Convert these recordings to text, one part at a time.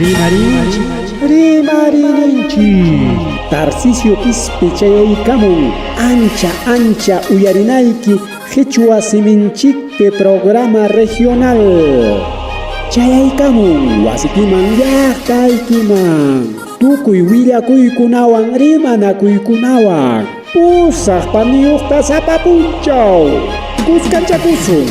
Rimarinchik, rimarininchik. Tarcisio Quispe chayaykamun ancha ancha uyarinayki Qichwa siminchikpi programa regional. Chayaykamun wasikiman llaqtaykiman. Tukuy willakuykunawan rimanakuykunawan. Pusaq paniyuqta sapa punchaw. Kuskanchakusun.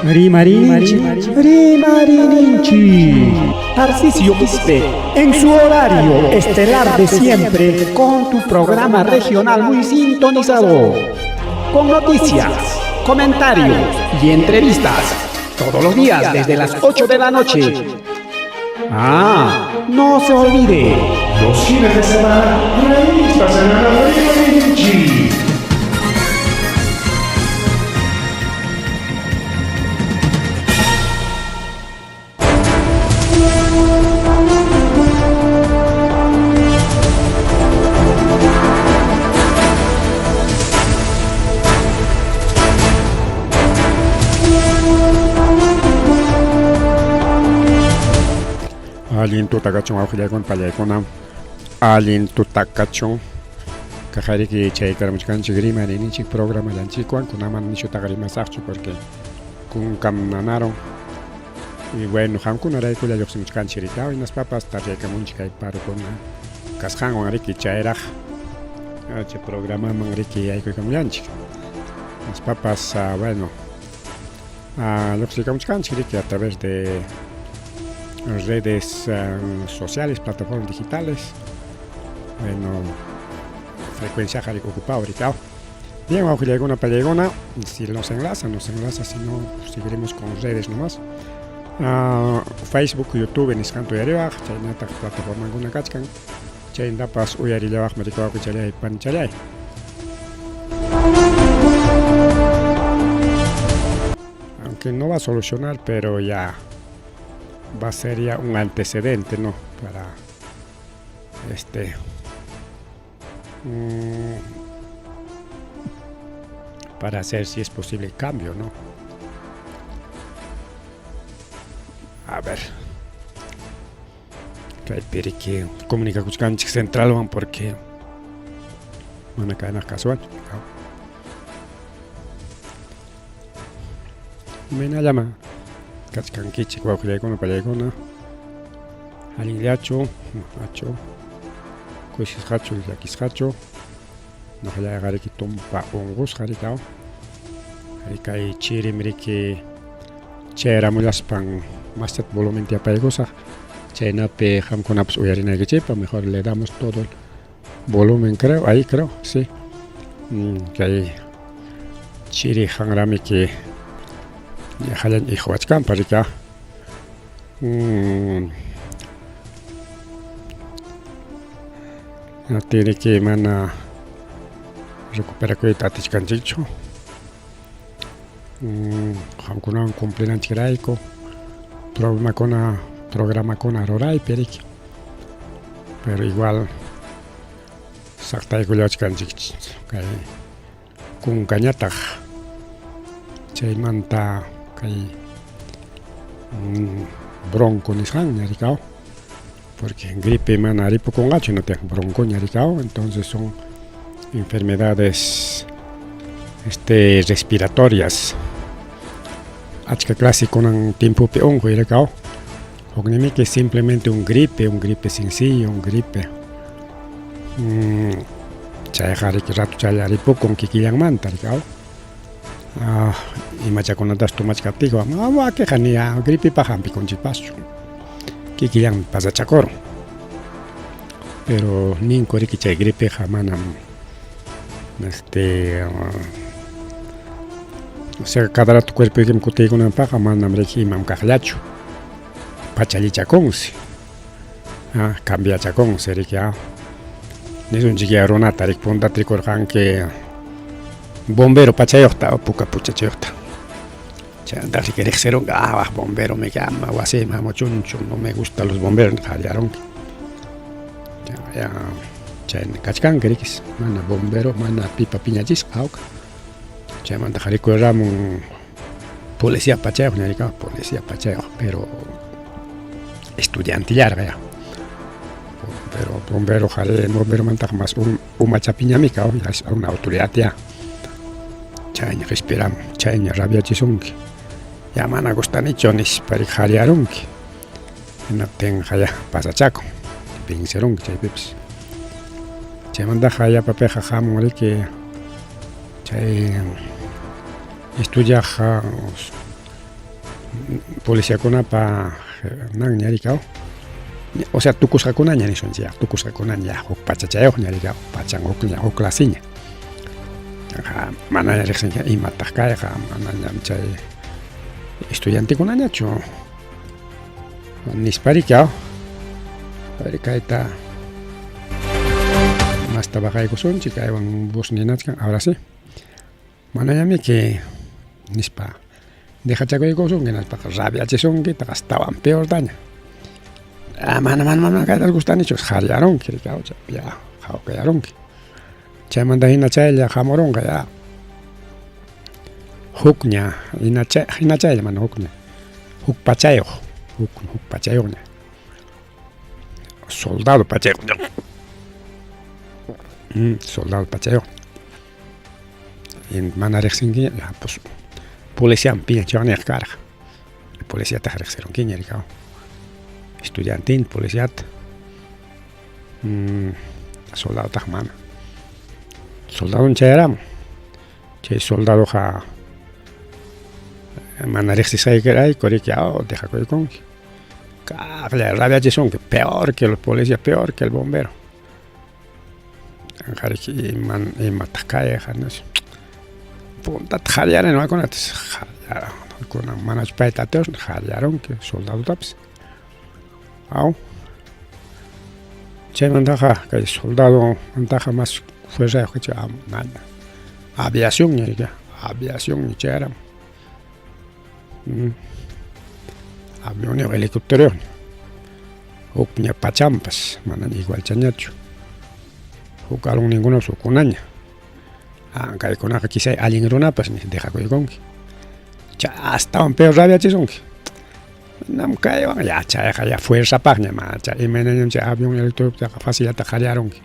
Rimarinchik, rimarininchik. Tarcisio Quispe, en su horario estelar de siempre, con tu programa regional muy sintonizado. Con noticias, comentarios y entrevistas. Todos los días desde las 8 de la noche. Ah, no se olvide. Los fines de semana, revistas en la Rimarinchik. Allin tuta kachun wawqillaykuna pallaykuna allin tuta kachun kaqariki chaykaramuchkanchik rimariyninchik programallanchikwan kunaman nishutaqa rimasaqchu porque kunkam nanaron y bueno qamkunaraykulla lluqsimuchkanchik riki hinaspapas taraykamunchik kay parukuna kasqanwan riki chayraq chay programaman riki yaykuykamullanchik hinaspapas bueno lluqsiykamuchkanchik riki a través de redes sociales, plataformas digitales. Bueno, frecuencia riki ocupado riki. Bien, wawqillaykuna pallaykuna, si nos enlaza, nos enlaza, si no, seguiremos con redes nomás. Facebook, YouTube nisqanta uyariwaq, chaynataq plataformakuna kachkan, chaytapas uyarillawaqmi riki wawqichalay panichalay. Aunque no va a solucionar, pero ya va a ser ya un antecedente, ¿no? Para para hacer si es posible el cambio, ¿no? A ver. Kaypi comunicakuchkanchik centralwan porque mana kaynaq casual. Imaynallama kachkankichik wawqillaykuna pallaykuna allinllachu achu kusisqachu llakisqachu ñuqallayqa riki tumpa unqusqa riki aw. Kay chirim riki chayramullaspan masta volumen apaykusaq chaynapi qamkunapas uyarinaykichikpaq. Mejor le damos todo el volumen, creo, ahí creo, sí. Kay chiri hanramiki yaqallan ihuachkanpa riki. Atiriki mana recuperakuyta atichkanchikchu. Qamkunawan cumplinanchikrayku programakuna programakuna ruraypi riki. Pero igual saqtaykullachkanchik kay kunkañataq chaymanta kay bronco nisqanña rikaw porque gripe mana ripukunqachu hinaptin broncoña rikaw, entonces son enfermedades respiratorias. Achka clase kunan tiempopi unquy rikaw. Huknimiki simplemente un gripe sencillo, un gripe. Chayqa riki rato chaylla ripukun kikillanmanta rikaw. Imachakunatas tomachkaptiyku wakiqa ni gripepaq hampikunchikpaschu. Kikillanmi pasachakurun. Pero ninku riki chay gripeqa manam o sea, cada rato cuerpoykiman kutiykunanpaqqa manam riki imam kaqllachu. Pachallichakunsi. Cambiachakunsi riki. Nisunchik ya runata riki puntata rikurqanki bombero pachayuqta o puka puchachayuqta. Chaymanta riki riqsirunki, wak bombero me ama wasiyman hamuchunchu, no me gustan los bomberos, qallarunki. Ya chayna kachkanki rikis, mana bombero, mana pipa piñachisqa hawka. Chaymantaqa rikuramun policía pachayuq ña policía pachayuq, pero estudiantillarqa ya. Pero bombero qhari bomberomantaqa mas umachapiñami ya es una autoridad ya. Chayña qispiramun, chayña rabiachisunki. Ya mana gustanichu nispa qallarunki. Hinaptinqa ya pasachakun, vencerunki chaypipas. Chaymantaqa yapapiqa hamun riki chay estudiaq policiakunapa nanña rikaw. O sea, tukusqakunaña nisunchik, tukusqakunaña huk pachachayuqña rikaw, pachan hukña huk clasiña. Manaña riqsinki imataq kayqa, manañam chay estudiantekunañachu nispa rikaw. Kayta masta bajaykusunchik, kaywan bus ninachkan, ahora sí. Manañamiki nispa dejachakuykusunki hinaspaqa rabiachisunki astawan peor daña. Mana mana mana kayta gustanichu qallarunki rikaw ya hawkayarunki. Chaymanta hina chaylla hamurunqa ya. Hukña hina chaylla mana hukña. Huk pachayuq, huk huk pachayuqña. Soldado pachayuq. Soldado pachayuq. Mana riqsinki ya pues policiam piñachiwaqniq karqa. Policiataq riqsirunkiña rikaw. Estudiantin policiata. Soldadotaq mana. Soldadon chayaramun. Chay soldadoqa mana riqsisqaykirayku riki dejakuykunki. Kaqlla rabiachisunki peor que el policía, peor que el bombero. Qariki imataq kayqa nispa. Puntata qallarani wakunatas kunan manachu payta atiwaq qallarunki soldadotapis. Aw. Chaymantaqa kay soldadomantaqa mas fuerzayuq aviación riki, aviación chayaramun. Avionyuq helicópteroyuq. Hukña pachampas manaña igualchañachu. Huk alumninkunapas hukkunaña. Kaykunaqa quizá allin runapas dejakuykunki. Chay astawan peor rabiachisunki. Manam kaywan ya chayqa ya fuerzapaqña mana chay imaynañam chay avión helicópterotaqa facillata qallarunki.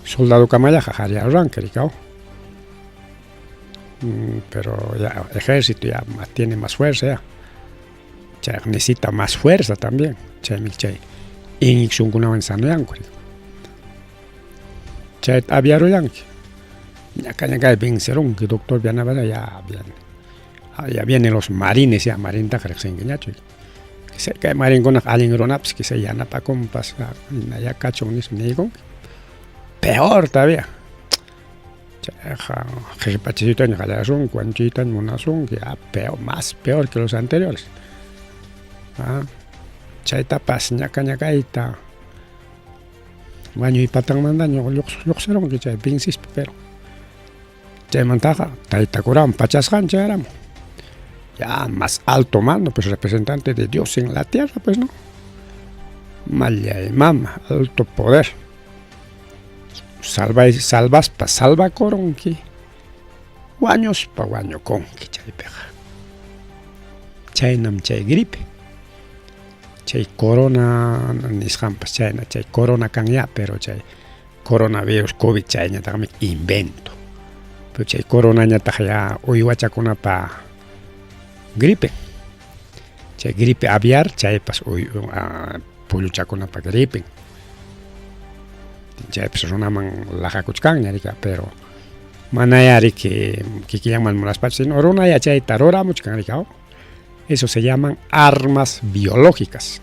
Soldadokamallaqa qallaruranki rikaw. Pero ya ejército ya tiene más fuerza ya. Chayqa necesita más fuerza también. Chaymi chay inyeccionkunawan sanoyanku. Chayta aviarullanki. Ñaka ñakay vencerunki doctor yanapara ya bien. Ya vienen los marines, ya marintaqa riqsinkiñachu. Quizá kay marinkunaqa allin runapas, quizá yanapakunpas, hinalla kachun nispa niykunki. Peor todavía. Chayqa qhipachiytaña qallasunki, wanchiytaña munasunki, ya peor, más peor que los anteriores. Ah, chaytapas ñaka ñakayta wañuy patanmantaña lluqsirunki chay vincispa, pero chaymantaqa tayta curawan pachasqan chayaramun. Ya más alto mando, pues representante de Dios en la tierra, pues no. Mallay mama, alto poder. Salvay, salvaspa salvakurunki, wañuspa wañukunki chaypiqa. Chaynam chay gripe. Chay corona nisqanpas chayna, chay corona kan ya, pero chay coronavirus COVID chayñataqmi invento. Pero chay coronañataq ya uywachakunapa gripe. Chay gripe aviar, chaypas pulluchakunapa gripen. Chaypas runaman laqakuchkanña, rika, pero manaya riki kikillanman munaspachu, sino runaya chayta ruramuchkan, rika. Eso se llaman armas biológicas.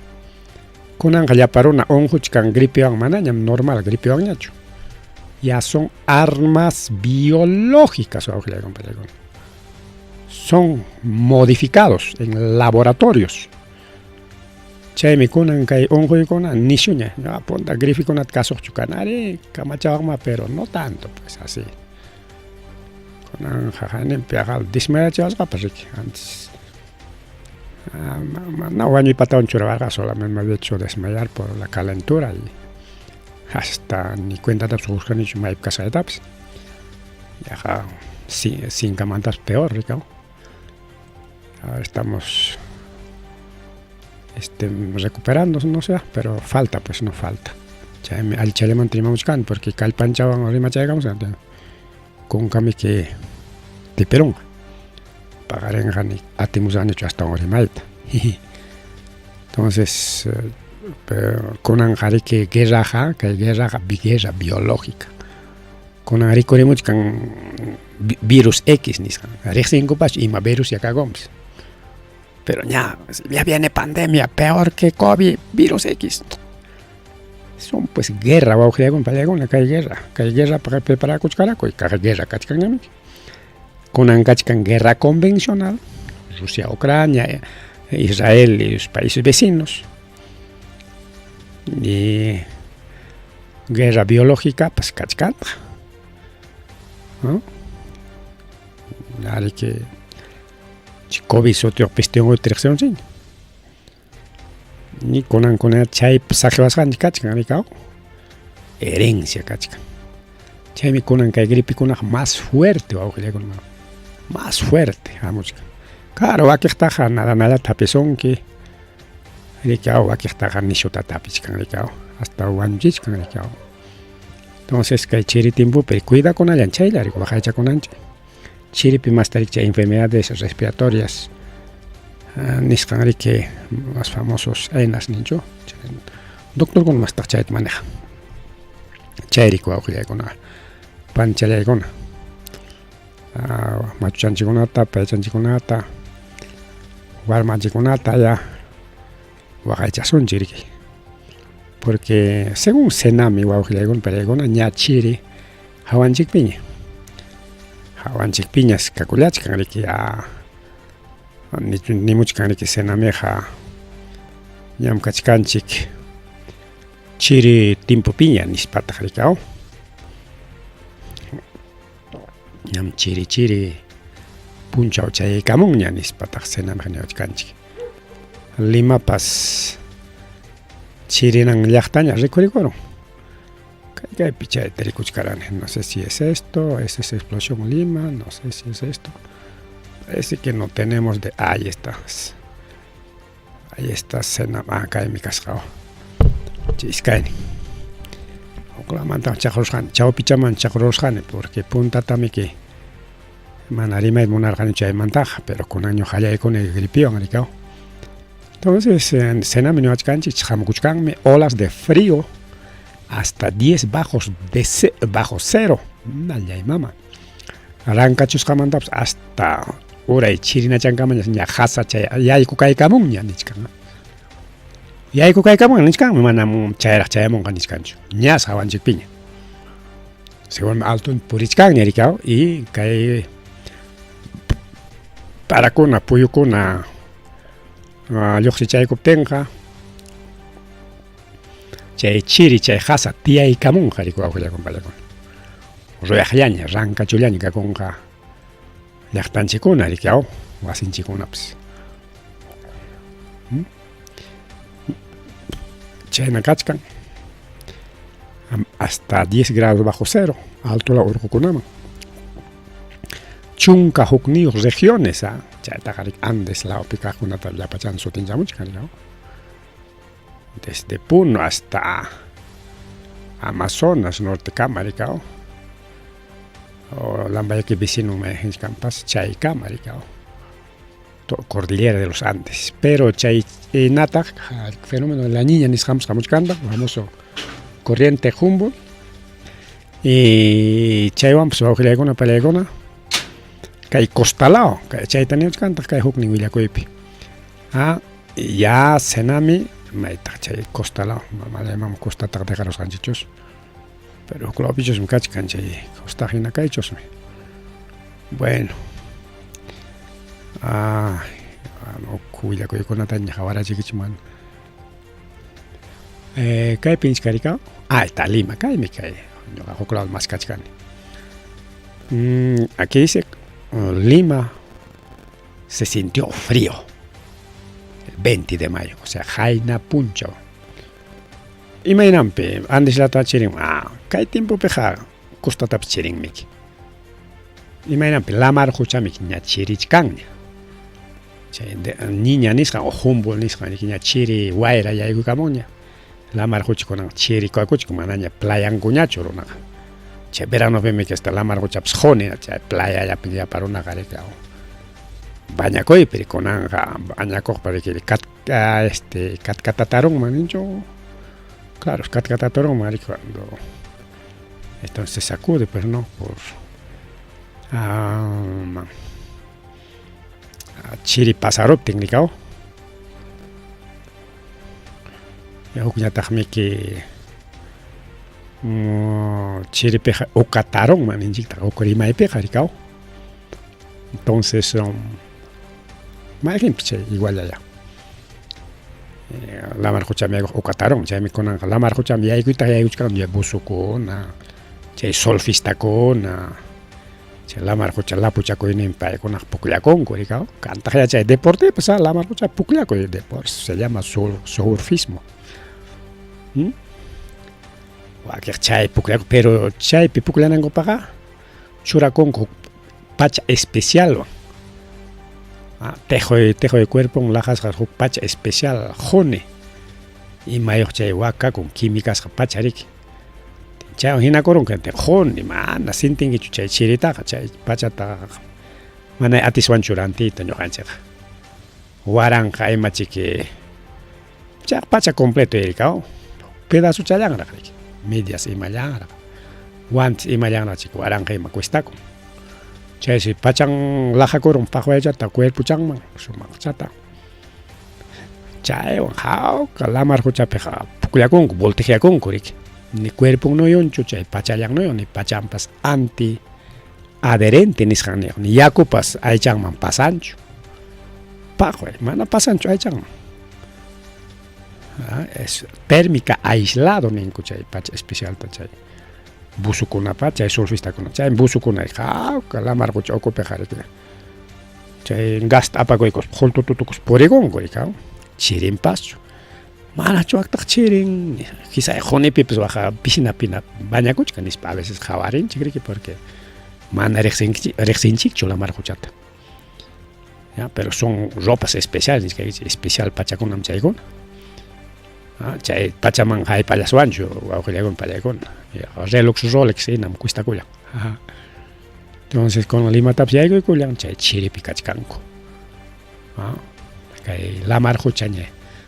Kunanqa llapa runa unquchkan gripewan, manañam normal gripewanñachu. Ya son armas biológicas, son modificados en laboratorios. Chaymi kunan kay unquykuna nishuña, punta grifikunata kasuqchu kanari, kamachawaqma, pero no tanto, pues así. Kunanqa haninpiqa desmayachawasqapas riki, antes no wañuy patawan churawarqa, solamente me había hecho desmayar por la calentura y hasta ni cuentatapas qusqanichu maypi kasqaytapas. Yaqa sinkamantapas peor, rika. Ahora estamos recuperando, no sé, pero falta, pues no falta. Chaymi allchallamanta rimamuchkani, porque kallpanchawan rimachaykamus, kunkamiki tipirunqa. Paqarinqa ni atimusanichu astawan rimayta. Entonces, kunanqa riki guerraqa, kay guerraqa guerra biológica. Kunan rikurimuchkan virus X nisqan. Riqsinkupas ima virus yakakunpas. Pero ya, ya viene pandemia, peor que COVID, virus X. Son pues guerra, wawqillakuna, kay guerra. Kay guerra para preparakuchkaraku, kay guerra kachkanñami. Kunan kachkan guerra convencional, Rusia, Ucrania, Israel y los países vecinos. Y guerra biológica, pues kachkanta. ¿No? Ariki COVID sutiyuq peste unquyta riqsimunchikña. Ni kunankuna chaypi saqiwasqanchik kachkan, rikaw. Herencia kachkan. Chaymi kunan kay gripikunaqa más fuerte, wawqillakuna, más fuerte hamuchkan. Claro, wakiqtaqa nada nadata hapisunki. Rikaw, wakiqtaqa nishuta tapichkan, rikaw, hasta wañuchichkan, rikaw. Entonces kay chiri timpupi cuidakunallan chaylla, rikaw, waqaychakunanchik. Chiripi masta chay enfermedades respiratorias nisqan riki más famosos enas ninchu. Doctorkuna mastaq chayta manejan. Chayriku wawqillaykuna, panchallaykuna. Machuchanchikkunata, paychanchikkunata, warmanchikkunata ya waqaychasunchik riki. Porque según Senami wawqillaykuna, pallaykuna ña chiri hawanchikpiña. Hawanchikpiñas kakullachkan riki ya nimuchkan riki Senamiqa ñam kachkanchik chiri timpupiña nispataq rikaw. Ñam chiri chiri punchaw chayaykamunña nispataq Senamiqa niwachkanchik. Limapas chirinan llaqtaña rikhurikurun. Kaypi chayta rikuchkarani. No sé si es esto, es esa explosión Lima, no sé si es esto. Parece que no tenemos de... Ahí está. Ahí está Senam. Ah, kaymi kasqa. Chay iskaynin. Uqlamanta chaqrusqani, chawpichaman chaqrusqani, porque puntatamiki mana rimayta munarqani chaymantaqa, pero kunan ñuqallaykuni gripiwan rikaw. Entonces, Senami niwachkanchik hamukuchkanmi olas de frío hasta 10 bajos de bajo cero. Mallay mama. Rankachusqamantapas hasta Uray chirinachankamañas ña qasa chay yaykukaykamunña nichkan. Yaykukaykamunña nichkanmi, manam chayraq chayamunqa nichkanchu. Ñas hawanchikpiña. Según alto purichkanña rikaw y kay parakuna, puyukuna lluqsichaykuptinqa chay chiri, chay qasa tiyaykamunqa rikuy awqillakuna payakuna. Ruyaqllaña, rankachullaña kakunqa llaqtanchikkuna riki aw, wasinchikkunapas. Chayna kachkan hasta 10 grados bajo cero alto la urqukunaman. 11 regiones, chaytaqa riki Andes lawpi kaqkunata llapachan sutinchamuchkan riki aw. Desde Puno hasta Amazonas nortekama riki aw. O Lambayeque vecino mayqinchkanpas chaykama riki aw. Cordillera de los Andes. Pero chay hinataq fenómeno de la niña nisqanpas hamuchkantaq, famoso corriente Humboldt. Y chaywanpas wawqillaykuna pallaykuna kay costalao, kay chayta niwachkantaq kay huknin willakuypi. Ah, ya cenami maytaq chay costalao, mamayman costataqa dejarusqanchikchus. Pero huk lawpichusmi kachkan chay costa hina kaychusmi. Bueno. Ah, huk willakuykunataña qhawarachiykichik. Kaypi nichkarika, ah, está Lima, kaymi kay. Ñuqa huk lado maskachkani. Aquí dice Lima se sintió frío el 20 de mayo, o sea, qayna punchaw. Imaynanpi Andes llaqta chirin, ah, kay tiempopiqa costatapas chirinmiki. Imaynanpi lamar quchamiki ña chirichkanña. Chay niña nisqan o Humboldt nisqan ña chiri wayra yaykuykamunña. Lamar qucha kunan chirikuakuchkan manaña playankuñachu runaqa. Chay veranopimi que hasta lamar quchapas quni chay playallapi llapa runaqa riki bañakuypi kunanqa bañakuqpa riki este katkatatarunman ninchu. Claro, katkatatarunman riki cuando entonces se sacude pues no por chiri pasaruptin rikaw. Hukñataqmiki chiripiqa ukatarunman ninchiktaq huk rimaypiqa rikaw. Entonces mayqinpas chay igualaya. Lamar quchami yaykuq ukatarun, chaymi kunanqa lamar quchami yaykuytaq yaykuchkan buzukuna, chay surfistakuna, chay lamar qucha lapuchakuyninpi paykunaqa pukllakunku rikaw. Kantaq yachay deportepas lamar qucha pukllakuy deporte se llama surfismo. Wakiq chay pukllakuy, pero chaypi pukllanankupaqqa churakunku pacha especialwan. Tejoy tejoy cuerpon laqasqa huk pacha especial quni imayuq chay wakakun quimicasqa pacha riki. Chaywan hinakurunku quni mana sintinkichu chay chiritaqa chay pachataqa mana atiswanchu rantiyta ñuqanchikqa. Waranqa imachiki chay pacha completo rikaw pedazochallanraq riki medias imallanraq guantes imallanraq chik waranqa ima cuestakun. Chaysi pachan laqakurun paqwaychata cuerpochanman sumaqchata. Chaywan hawka lamar quchapiqa pukllakunku voltejeakunku riki. Ni cuerpon nuyunchu chay pachallan nuyun ni pachanpas anti adherente nisqan niyuq ni yakupas aychanman pasanchu. Paqway mana pasanchu aychanman. Es térmica aislado ninku chay pacha especialta chay buzukunapa chay surfistakuna chay buzukuna hawka lamar qucha ukupiqa riki chay gasta apakuykus qultututukus purikunku rikaw chirinpaschu manachu waktaq chirin quizá qunipipas waqa piscinapina bañakuchkan nispa a veces qhawarinchik riki porque mana riqsinchikchu lamar quchata. Ya, pero son ropas especiales nichkaykichik especial pachakunam chaykuna. Chay pachaman haypallaswanchu wawqillaykuna pallaykuna. Reloj Rolex hinam cuestakullan. Entonces con Limatapas yaykuykullan chay chiripi kachkanku. Kay lamar quchaña.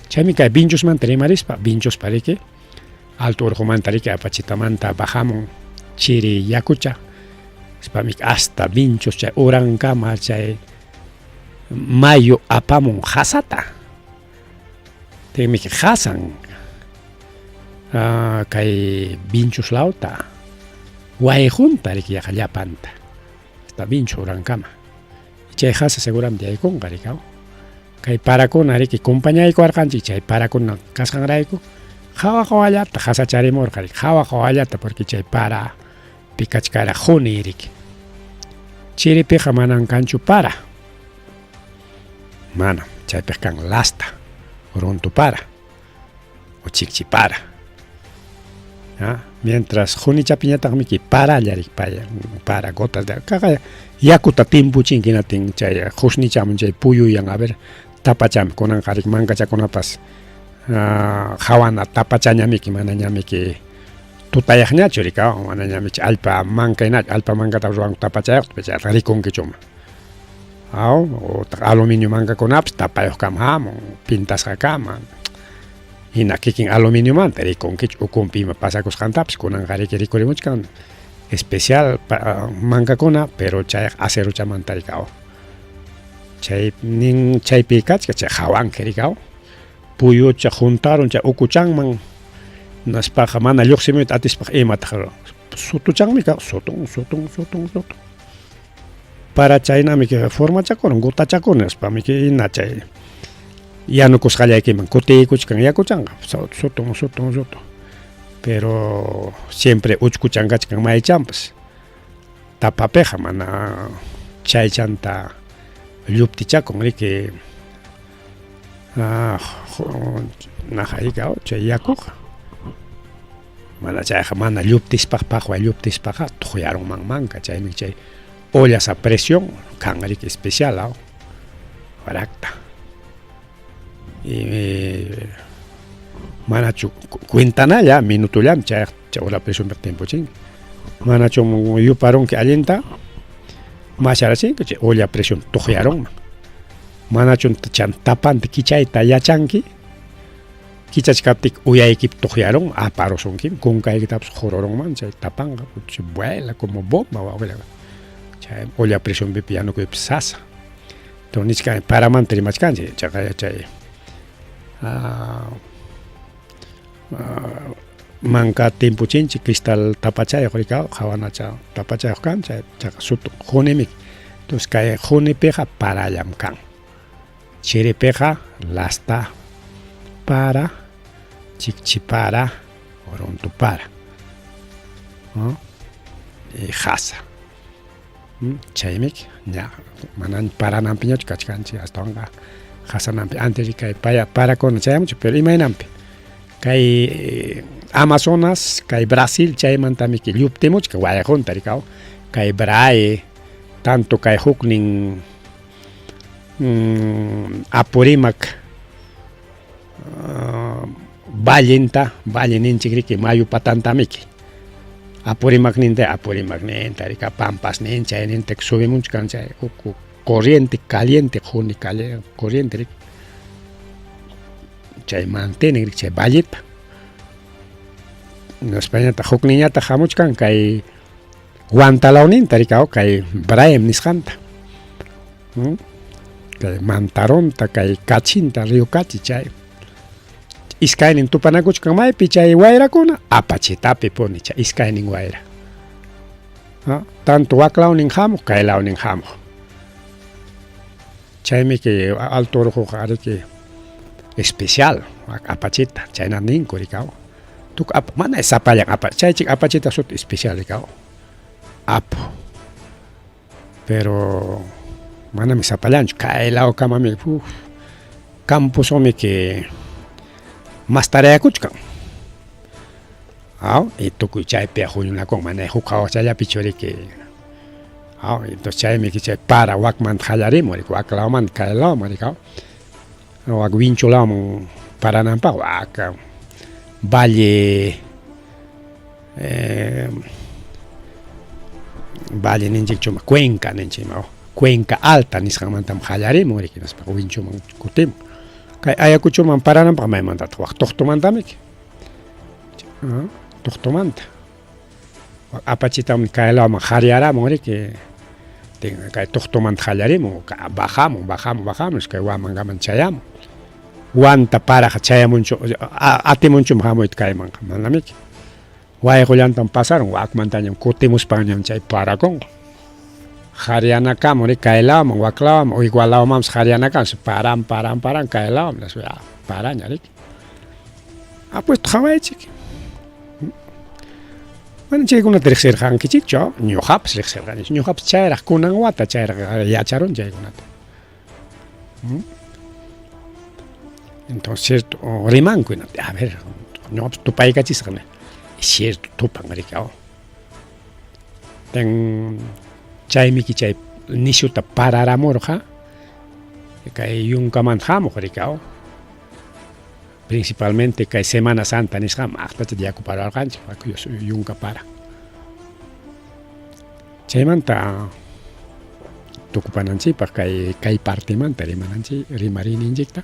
Chaymi kay Vinchusmanta rimarispa, Vinchuspa riki alto urqumanta riki Apachitamanta bajamun chiri yakucha, nispami hasta Vinchus chay urankama chay Mayu apamun qasata. Tinmiki qasan kay Vinchus lawta wayqunta riki yaqa llapanta hasta Vinchu urankama. Chay qasa seguramente yaykunqa riki Kay parakuna riki compañaykuwarqanchik chay parakuna kasqanrayku hawa hawallata qasacharimurqa riki hawa hawallata porque chay para pikachkara quni riki. Chiripiqa manan kanchu para. Manam, chaypiq kan lasta, runtu para o chikchi para. ¿Ah? Mientras qunichapiñataqmiki paralla riki paya, para gotas de kaqa yakuta timpuchinki hinatin chay qusnichamun chay puyuyan a ver tapachami kunanqa riki mankachakunapas hawana tapachañamiki manañamiki tutayaqñachu riki manañamiki allpa manka hinachu allpa mankata ruwanku tapachayuqta chayqa rikunkichuma. Aw, utaq aluminio mankakunapas tapayuqkama hamun, pintasqakama. Hina kikin aluminiomanta rikunkichu ukunpi ima pasakusqantapas kunanqa riki rikurimuchkan especial mankakuna, pero chayqa acerochamanta riki aw. Chay nin chaypi kachka chay hawanki riki aw. Puyucha juntarun chay ukuchanman naspaqa mana lluqsimuyta atispaqa imataq sutuchanmi ka sutun sutun sutun sutun. Para chaynami formachakurun, gotachakun nispami hina chay yanukusqallaykiman kutiykuchkan yakuchanqa sutun sutun sutun. Pero siempre uchkuchan kachkan maychanpas. Tapapiqa mana chaychanta lluptichakun riki chay yakuqa. Mana chayqa mana lluptispaq paqway lluptispaqa tuqyarunman manka chaymi chay ollas a presión kan riki especial aw rakta. Y manachu cuentanalla minutollam chayqa chay olla presionpiqa tiempuchinki. Manachu yuparunki allinta masharachinki chay olla presión tuqyarunman. Manachu chan tapanta kichayta yachanki Kichachkaptiki uyaykip tuqyarun, aparusunkim, kunkaykitapas qururunman chay tapanqa, vuela como bomba wawqilla. Chay olla presionpipi yanukuypi sasa. Entonces nichkani paramanta rimachkanchik, chaqa chay manka timpuchinchik cristal tapachayuq rikaw qhawanacha tapachayuq kan chay chaqa sutu qunimik. Entonces kay qunipiqa parallam kan. Chiripiqa lasta para, chikchi para, runtu para. Y qasa. Chaymik ña manan parananpiñachu kachkanchik astawanqa qasananpi antes kay paya parakuna chayamuchu pero imaynanpi kay Amazonas kay Brasil chaymantamiki lluptimuchka wayqunta rikaw kay Brae tanto kay huknin Apurimac vallenta, valle ninchik riki mayu patantamiki. Apurimacninta, Apurimacninta, rika Pampasnin, chayninta subimunchkan chay uku corriente caliente, juni corriente riki. Chay mantienen riki chay valleta. Españata hukniñataq hamuchkan kay Huantalawninta rikaw kay Braem nisqanta. Kay Mantaronta, kay Kachinta, Río Cachi chay. Iskaynin tupanakuchkan maypi chay wayrakuna Apachitapi puni chay iskaynin wayra. Tanto waklawnin hamuq kay lawnin hamuq. Chaymi kay Alto Orqoqa ariki especial Apachita chayna ninku rikaw. Tuk ap mana sapallan apa chaychik Apachita suti especial rikaw. Apu. Pero manami sapallanchu kay lawkamami uf camposomi que mastarayakuchkan. Aw y tukuy chaypi huñunakun mana huk hawachallapichu riki. Aw entonces chaymi chay para wakmanta qallarimun riki wak lawmanta kay lawman riki aw. Wak Vinchu lawman parananpaq wak valle valle ninchikchuma cuenca ninchikma cuenca alta nisqanmantam qallarimun riki nispa Vinchuman kutimun. Kay Ayacuchoman parananpaq maymantataq wak Tuqtumantamiki. Tuqtumanta. Apachitam kay lawman qaryaramun riki. Hinaptin kay tuqtumanta qallarimun, bajamun, bajamun, bajamun, kay Huamangaman chayamun. Huanta paraqa chayamunchu, atimunchum hamuyta kaymanqa, manamiki. Wayqullantam pasarun, wakmantañam kutimuspanñam chay parakunqa. Qariyanakamun ri kay lawman, wak lawman, o igual lawmanpas qariyanakamun, paran, paran, paran, kay lawman, paraña riki. Apuesto qhawaychik. Mana chaykunata riqsirqankichikchu, ñuqapas riqsirqanichu, ñuqapas chayraq kunan wata chayraq yacharun chaykunata. Entonces, cierto, rimanku, a ver, ñuqapas tupaykachisqa, es cierto, tupan riki, Ten chaymiki chay nishuta pararamurqa kay yunkamanta hamuq riki, Principalmente kay Semana Santa nisqam aqtacha yaku pararqanchik yunka para. Chaymanta tukupananchikpaq kay kay partemanta rimananchik rimariyninchikta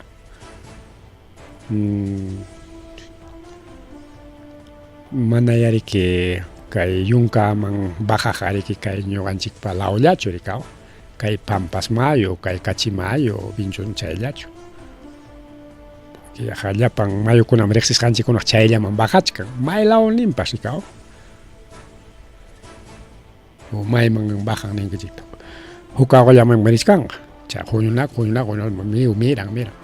mana yariki kay yunkaman bajaq ariki kay ñuqanchikpa lawllachu rikaw kay Pampas mayu kay Cachimayu vinchun chayllachu. Yaqa llapan mayukunam riqsisqanchikkunaq chayllaman bajachkan may lawninpas rikaw o mayman bajan ninkichikta huk awqallaman richkanqa chay huñunaku huñunaku huñunaku miran miran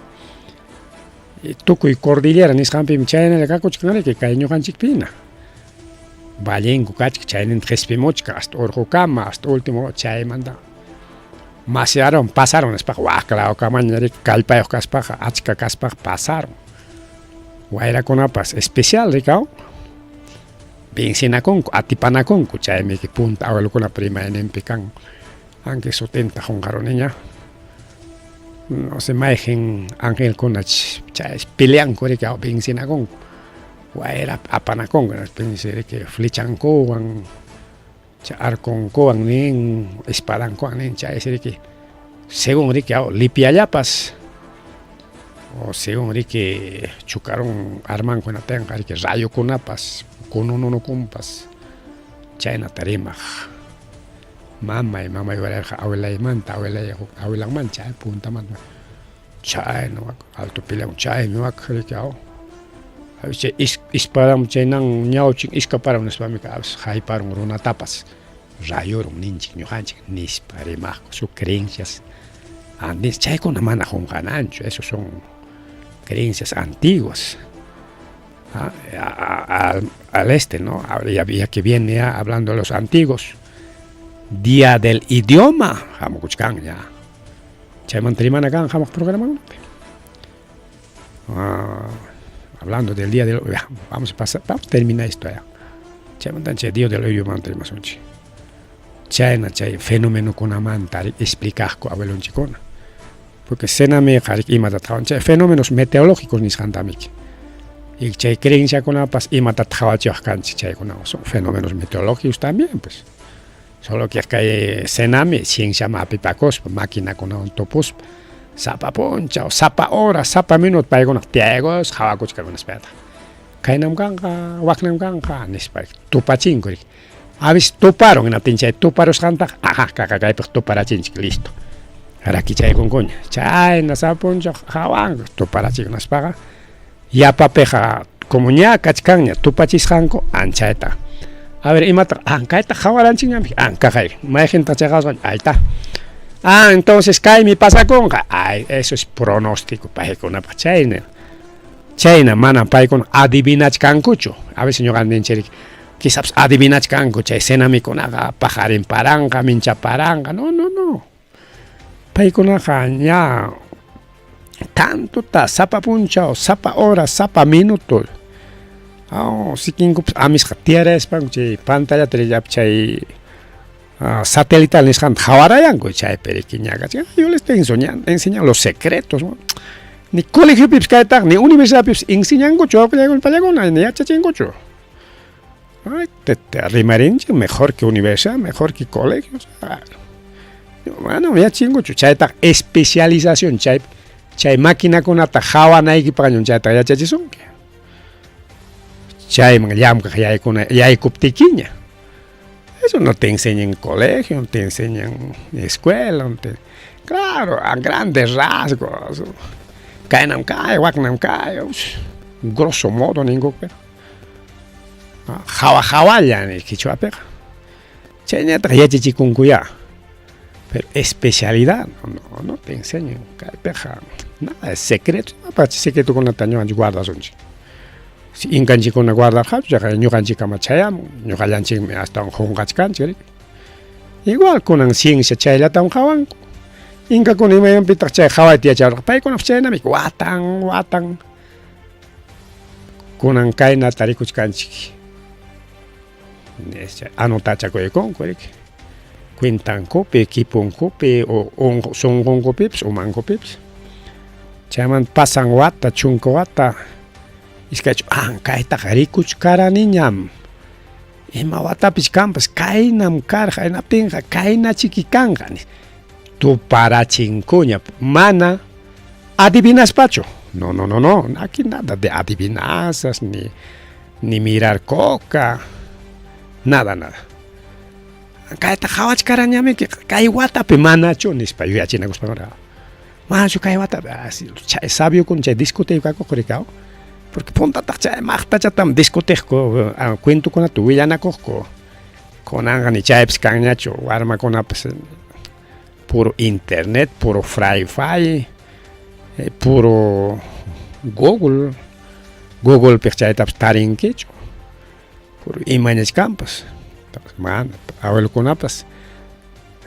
tukuy cordillera nisqanpimi chaynalla kakuchkan riki kay ñuqanchikpina vallenku kachkan chayninta qispimuchkan hasta urqukama hasta último chaymanta masyaron pasaron nispaqa wak lawkamaña riki kallpayuq kaspaqa achka kaspaqa pasaron wayrakunapas especial rikaw vencinakunku atipanakunku chaymi punta abuelokunap rimayninpi kan anque sutinta qunqaruniña no sé mayqin angelkuna chay peleanku riki vencinakunku wayra apanakunku riki flechankuwan chay arconkuwan nin espadankuwan nin chaysi riki según riki lipiallapas o según riki chukarun armanku hinaptinqa riki rayokunapas kunununukunpas chaynata rimaq mamay mamay warayqa awilaymanta awilay awilanmanta chay puntamanta chayna wak alto pelean chaymi wak riki chay espadan chaynan ñawchin iskaparun nispami hayparun runatapas rayurun ninchik ñuqanchik nispa rimaqku su creencias antes chaykuna mana qunqananchu esos son creencias antiguas al este, ¿no? Ya, ya que viene ya hablando de los antiguos día del idioma hamukuchkan ya chaymanta rimana kan hamuq programakunapi hablando del día del ya, vamos a pasar vamos a terminar esto ya chaymanta chay día del idioma rimasunchik chayna chay fenomenukunamanta explicaqku abuelonchikkuna porque cenamiqa imata qhawan chay fenómenos meteorológicos nisqantamiki y chay creenciakunapas imatataq qhawachiwaq kanchik chaykuna son fenómenos meteorológicos también pues solo que kay cenami cienciaman hapipakuspa maquinakunawan tupuspa sapa punchaw sapa hora sapa minuto paykuna tiyaykus qhawakuchkan nispayta kaynam kanqa waknam kanqa nispa tupachinku riki a veces tuparun hinaptin chay tuparusqantaqa aha kaqa kaypiq tuparachinchik listo rakichaykunkuña chayna sapa punchaw qhawanku tuparachinku nispaqa yapapiqa como ña kachkanña tupachisqanku anchayta a ver imataq ah kayta qhawaranchikñami ah kaqay mayqintaq chay qhawasqanchik ahí está ah entonces kaymi pasakunqa ay eso es pronóstico paykunapaq chayna chayna mana paykuna adivinachkankuchu a veces ñuqa ninchik quizás adivinachkanku chay cenamikunaqa paqarin paranqa mincha paranqa no no no paykunaqa ña tantota sapa punchaw sapa hora sapa minuto oh, sikinkupas amisqa tiyaraspanku chay pantallata chay satelital nisqanta qhawarayanku chaypi riki ña kachkan yo les estoy enseñando, enseñando los secretos, ¿no? Ni colegiopipas kaytaqa ni universidadpipas enseñankuchu wawqillakuna pallakuna ni yachachinkuchu. Ay, te, te rimarinchik mejor que universidad, mejor que colegios. Bueno, yachinkuchu chaytaqa especialización chay chay maquinakunata qhawanaykipaqñam chaytaqa yachachisunki. Chayman llamkaq yaykuna yaykuptikiña. Eso no te enseñan en colegio, no te enseñan en escuela, no te... Claro, a grandes rasgos. Kaynam kay, waknam kay, grosso modo ninku pero. Hawa hawalla ni qichwapiqa. Chaynataq yachachikunkuyá. Pero especialidad, no, no te enseñan. Kaypiqa nada es secreto, imapaqchik secretokunata ñuqanchik guardasunchik. Si inkanchikkuna guardarqachu, chayqa ñuqanchikkama chayamun, ñuqallanchikmi astawan qunqachkanchik, riki. Igual kunan ciencia chayllatam qhawanku. Inkakuna imaynanpitaq chay qhawayta yacharqa, paykunapas chaynami watan watan kunan kaynata rikuchkanchik. Anotachakuykunku, riki. Cuentankupi, equiponkupi, o sunqunkupipas, umankupipas. Chaymanta pasan wata, chunka wata, iskaychu, ah, kaytaqa rikuchkaraniñam. Ima watapis kanpas, kaynam karqa, hinaptinqa kaynachiki kanqa, nispa. Tuparachinkuña, mana adivinaspachu. No, no, no, no, aquí nada de adivinanzas, ni, ni mirar coca, nada, nada. Kayta qhawachkarañamiki, kay watapi manachu, nispa yuyachinakuspa. Manachu kay watapi, chay sabiokuna chay discutiykakuq rikaw. Porque puntataq chay maqtachatam discutiqku, cuentokunata willanakuqku. Kunanqa ni chaypis kanñachu, warmakunapas puro internet, puro fray-fay, puro Google, Googlepiq chaytapas tarinkichu, puro imañach kanpas. Mana, abuelokunapas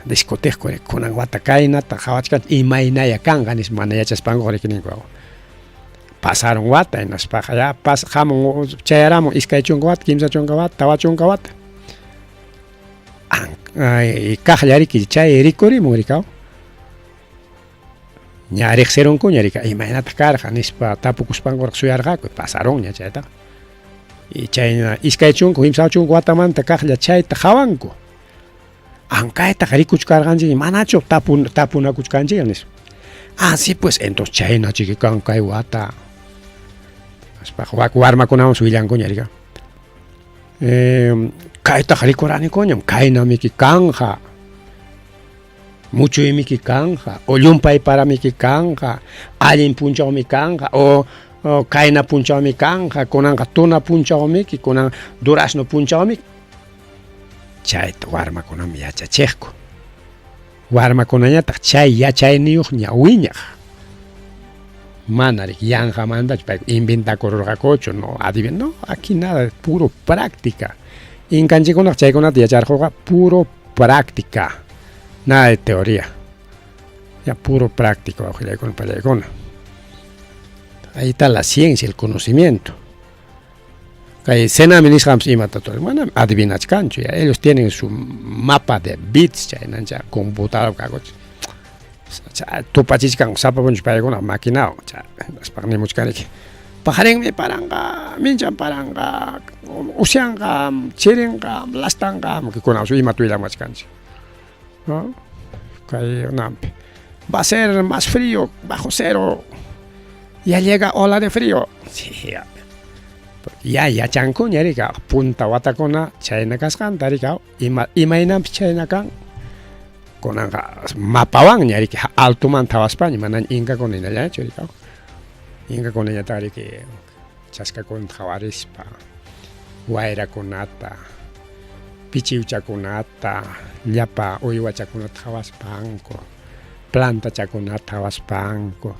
discutiqku, kunan wata kaynata qhawachkanchik imaynaya kanqa nispa mana yachaspanku riki ninku. Pasaron wata hinaspaqa ya pas hamun chayaramun 20 wata, 30 wata, 40 wata. Kaqlla riki chay rikurimun rikaw. Ña riqsirunkuña rika imaynataq karqa nispa tapukuspankuraq suyarqaku, pasarunña chaytaqa. Y chayna 20, 30 watamanta kaqlla chayta qhawanku. Ankaytaqa rikuchkarqanchik, manachu tapunakuchkanchik nispa. Ah, sí, pues, entonces chayna chiki kan kay wata. Nispaqa wak warmakunawan willankuña rika. Kaytaqa rikuranikuñam, kaynamiki kanja. Muchuymiki kanja, o llumpay paramiki kanja, allin punchawmi kanja, o kayna punchawmi kanja, kunanqa tuna punchawmiki, kunan durazno punchawmiki. Chayta warmakunam yachachiqku. Warmakunañataq chay yachayniyuqña wiñaq. Mana riki yanqamantachu payku inventakururqakuchu, no, adivina, no, aquí nada, puro práctica. Inkanchikkunaq chaykunata yacharquqa puro práctica, nada de teoría. Ya puro práctico, wawqillaykuna, pallaykuna. Ahí está la ciencia, el conocimiento. Kay Senami nisqanpas imata mana adivinachkanchu, ya ellos tienen su mapa de bits, chaynancha computadora kakuch. Tupachichkan sapa punchaw paykuna maquinawan, hinaspaqa nimuchkaniki. Paqarinmi paranqa, mincham paranqa, usyanqa, chirinqa, lastanqa, kunan imata willamachkanchik. ¿No? Kay nampi. Va a ser más frío, bajo cero. Ya llega ola de frío. Sí, ya. Ya yachankuña rika punta watakuna chayna kasqanta rika ima imaynanpis chayna kan kunanqa mapawanña riki altomanta thawaspaña manaña inkakuna hinallachu rika inkakunañataq riki chaskakunata qhawarispa wayrakunata pichiwchakunata llapa uywachakunata qhawaspanku plantachakunata qhawaspanku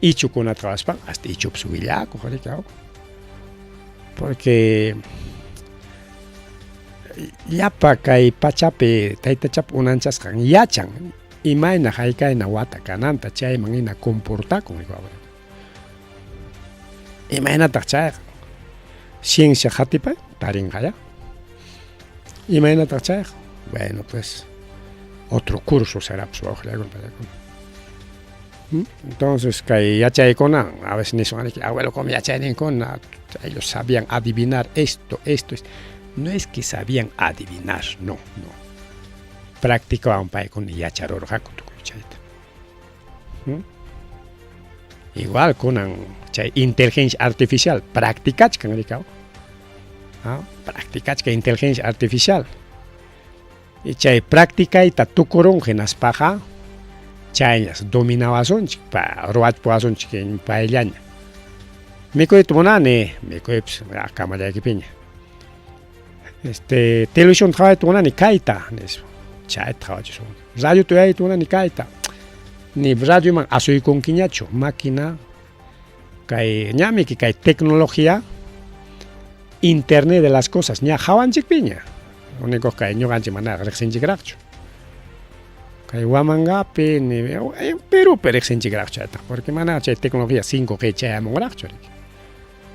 ichukunata qhawaspanku hasta ichupas willakuq riki porque llapa kay pachapi taytachapa unanchasqan yachan imayna haykayna wata kananta chayman hina comportakun. Imaynataq chayqa? Ciencia qatipay tarinqaya. Imaynataq chayqa? Bueno, pues otro curso será pues wawqillaykuna pallaykuna. Entonces kay yachaykuna a veces nisun abuelokuna yachayninkuna ellos sabían adivinar esto, esto, esto. No es que sabían adivinar, no, no. Prácticawan paykuna yacharurqaku tukuy chayta. Igual kunan chay inteligencia artificial practicachkan rikaw. Practicachkan inteligencia artificial. Chay practicayta tukurun hinaspaqa chayñas dominawasunchik, pa ruwachipuwasunchik payllaña. Mikuyta munani, mikuypas kamallaykipiña. Este, televisión qhawayta munani kayta, nispa. Chayta qhawachisunki. Radiota uyariyta munani kayta. Ni radioman asuykunkiñachu, máquina kay ñamiki kay tecnología internet de las cosas ña hawanchikpiña. Único kay ñuqanchik manaraq riqsinchikraqchu. Kay Huamangapi ni Perúpi riqsinchikraqchu chaytaq, porque mana chay tecnología 5G chayamunraqchu riki.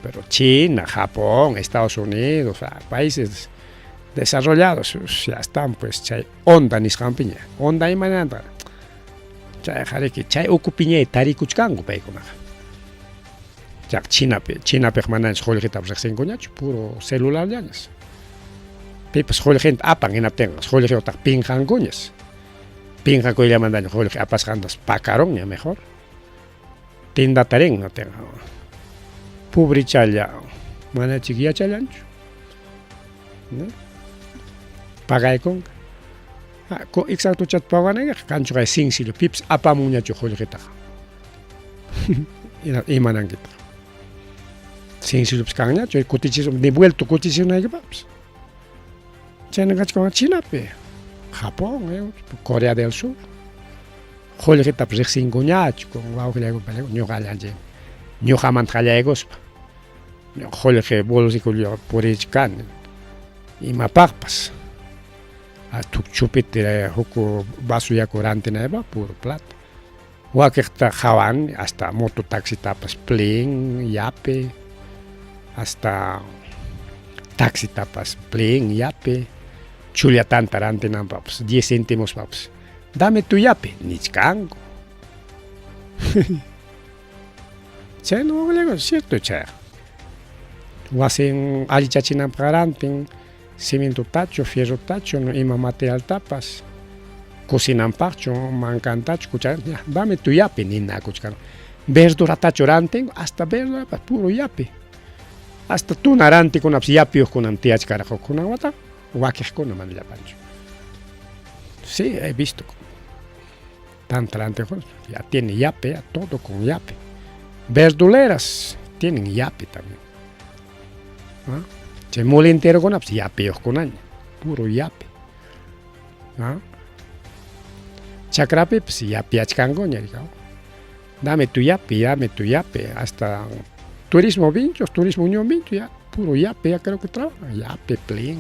Pero China, Japón, Estados Unidos, países desarrollados ya están pues chay onda nisqanpiña. Onda imaynanta chayqa riki chay ukupiñay tarikuchkanku paykunaqa. Chaq Chinapi, Chinapiq manañas qullqitapas riqsinkuñachu, puro celularllañas. Pipas qullqinta apan hinaptinqa qullqiutaq pinqankuñas. Pinqakuyllamantaña qullqi apasqantas pakarunña mejor. Tindata rin hinaptinqa pobrechalla manachik yachallanchu. Pagaykunqa. Exacto chat paganayqa kanchu kay sencillo pipas apamunñachu qullqitaqa. Imanankitaq. Sencillopas kanñachu kutichisun devuelto kutichisunaykipaqpas. Chayna kachkan Chinapi, Japón, Corea del Sur. Qullqitapas riqsinkuñachu wawqillayku ñuqallanchik ñuqamanta qallaykuspa. Qullqi bolsikulla purichkani imapaqpas. Huk chupete huk vaso yaku rantinaypaq puro plata. Wakiqta qhawani hasta moto taxitapas Plin, Yape, hasta taxitapas Plin, Yape, chulla tanta rantinanpaqpas 10 céntimospapas dame tu Yape nichkanku. Chayna wawqillayku cierto chayqa. Wasin allichachinanpaq rantin cimientotachu, fierrotachu, ima materialtapas, cocinanpaqchu, mankantachu, cuchara, dame tu yape ninakuchkan. Verduratachu rantin, hasta verdurapas puro yape. Hasta tuna rantikunapas yapiyuqkunam tiyachkarqa kunan wata wakiqkuna mana llapanchu. Sí, he visto tanta rantiqkuna, ya tiene yape, ya todo con yape. Verduleras tienen yape también. ¿Ah? Chay molinterokunapas yapiyuqkunaña, puro yape. ¿Ah? Chakrapipas yapiyachkankuña, dame tu yape, dame tu yape, hasta turismo Vinchos, turismo Unión Vincho, ya puro yape, ya creo que trabaja, yape, plin,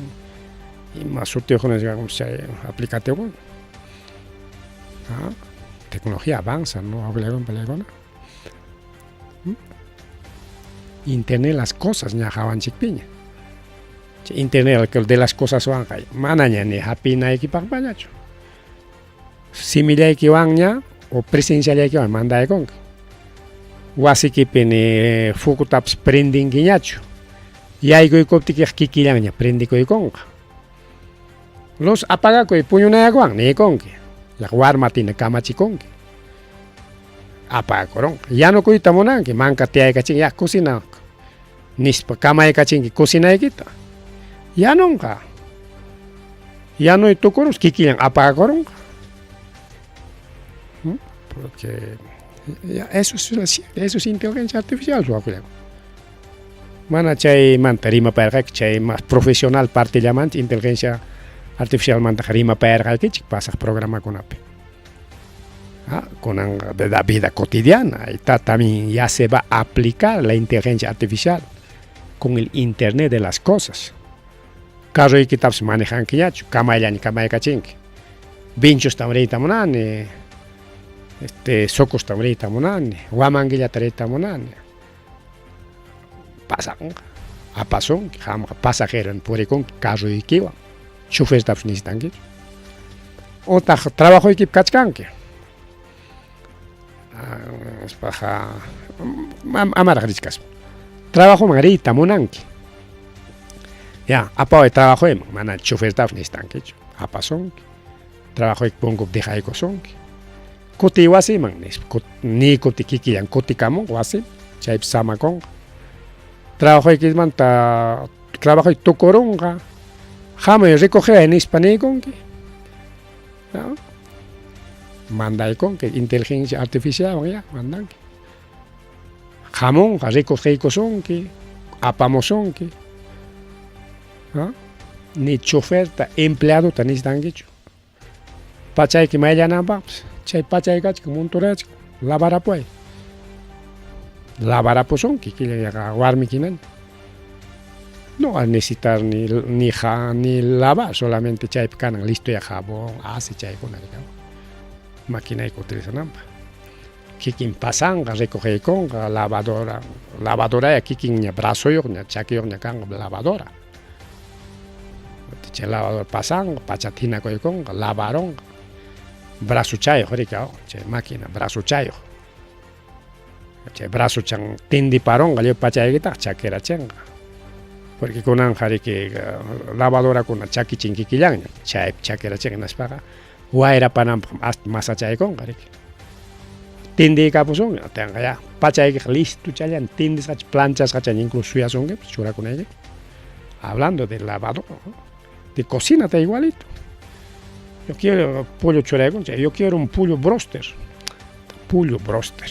ima sutiyuqkuna chay aplicativo. ¿Ah? Tecnología avanza, ¿no? Internet las cosas ña hawanchikpiña. Internet de las cosas wanqa manaña ni hapinaykipaqpañachu. Simillaykiwanña o presenciallaykiwan mandaykunki. Wasikipi ni focutapas prendinkiñachu. Yaykuykuptikiqa kikillanña prendikuykunqa. Luz apagakuy puñunayakuwan niykunki. Warmatina kamachikunki. Apagakurunqa. Yanukuyta munanki manka tiyaykachinki ya cocina nispa kamaykachinki cocinaykita. Yanunqa. Yanuy tukurus kikillan apagakurunqa. Porque eso es inteligencia artificial, wawqillayku. Mana chaymanta rimapayarqayki, chay más profesional partellamanta inteligencia artificialmantaqa rimapayarqaykichik pasaq programakunapi. Kunanqa de la vida cotidiana, está también ya se va a aplicar la inteligencia artificial con el internet de las cosas. Carroykitapas manejankiñachu, kamayllaña kamaykachinki. Vinchostam riyta munani, Socostam riyta munani, Huamanguillata riyta munani. Pasanqa, apasunki, qamqa pasajero purikunki carroykiwan, chofertapas necesitankichu. Utaq trabajoykipi kachkanki. Nispaqa amaraq richkaspa. Trabajoman riyta munanki. Ya, apaway trabajoyman, mana chofertapas necesitankichu, apasunki. Trabajoyki punkupi dejaykusunki. Kutiy wasiman nispa, niykupti kikillan kutikamunqa wasiman, chaypi samakunqa. Trabajoykimanta trabajoyki tukurunqa, hamuy recogeway nispa niykunki. Mandaykunki inteligencia artificialwan ya mandanki. Hamunqa rikuqiykusunki, apamusunki. Ni choferta, empleadota necesitankichu. Pachayki mayllananpaqpas chay pachaykachka monturachka lavarapuway. Lavarapusunki killa yaqa warmiki hinaña. No va a necesitar ni, ni, ja, ni lavar, solamente chaypi kanan listo ya jabón, hace chaykuna maquinayki utilizananpaq. Kikin pasanqa, recogeykunqa, lavadora, lavadoraya kikinña brazoyuqña, chakiyuqña kanqa lavadora. Chay lavadora pasanqa, pachata hinakuykunqa, lavaronqa. Brazochayuq riki, chay máquina brazochayuq. Chay brazuchan tindiparonqa lliw pachaykitaq chakirachinqa. Porque kunanqa riki lavadorakuna chakichin kikillanña, chaypi chakirachinqa hinaspaqa wayra pananpaq hasta masachaykunqa riki. Tindiykapusunki, tenqa ya pachaykiqa listuchallan tindisqacha planchasqachaña incluso suyasunkipas churakunaykipaq. Hablando de lavado, de cocina está igualito. Yo quiero pollo churaykunchik, yo quiero un pollo broster. Pollo broster.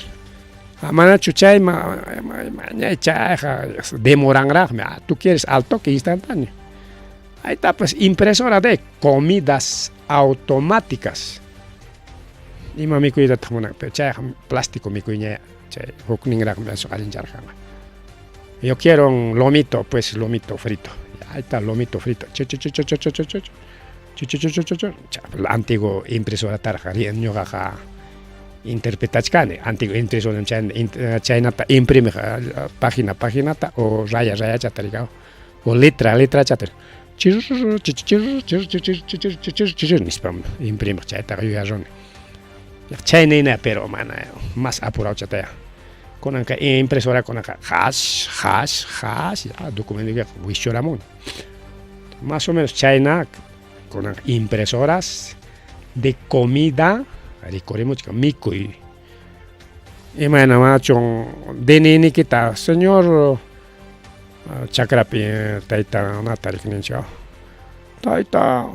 Manachu chay mañay chayqa demoranraqmi. Ah, tú quieres al toque instantáneo. Ahí está pues impresora de comidas automáticas. Ima mikuytataq munan? Pero chayqa plástico mikuyña chay hukninraqmi aswan allincharqanqa. Yo quiero un lomito, pues lomito frito. Ahí está lomito frito. Antiguo impresora tarqa ñuqaqa interpretachkani. Antiguo impresora chaynata imprimiq página paginata o raya rayachata rikaw o letra letrachata nispam imprimiq chaytaqa yuyaruni. Chayna hina pero mana más apurawchataya. Kunanqa impresorakunaqa hash hash hash ya documentoykiqa wischuramun. Más o menos chayna kunanqa impresoras de comida rikurimuchkan mikuy. Imayna manachun DNInikita señor chakrapi tayta nata rikninchik tayta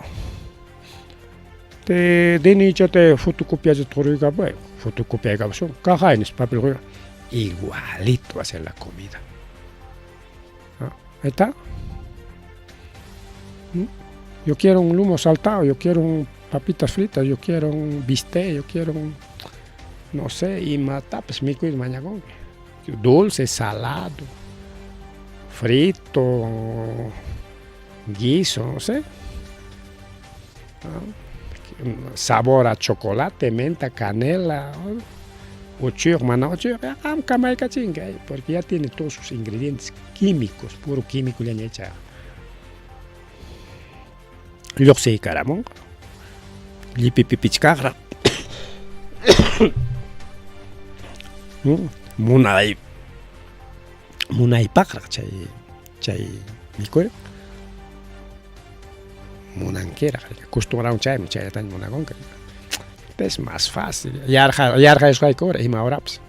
te DNIchata fotocopiachata quruykapuway fotocopiaykapusun kaqay nispa papel quyka igualito va a ser la comida. Ahí está. Yo quiero un lomo saltado, yo quiero un papitas fritas, yo quiero un bistec, yo quiero un, no sé, imatapas mikuy mañakunki. Dulce, salado, frito, guiso, no sé. Sabor a chocolate, menta, canela, uchuyuq, mana uchuyuq, qam kamaykachinki, porque ya tiene todos sus ingredientes químicos, puro químico llaña chayqa. Lluqsiykaramunqa, llipipipichkaqraq munay munaypaqraq chay chay mikuy munankiraq costumbrawan chaymi chayllataña munakunki es más fácil yarqa yarqayusqayki hora ima horapas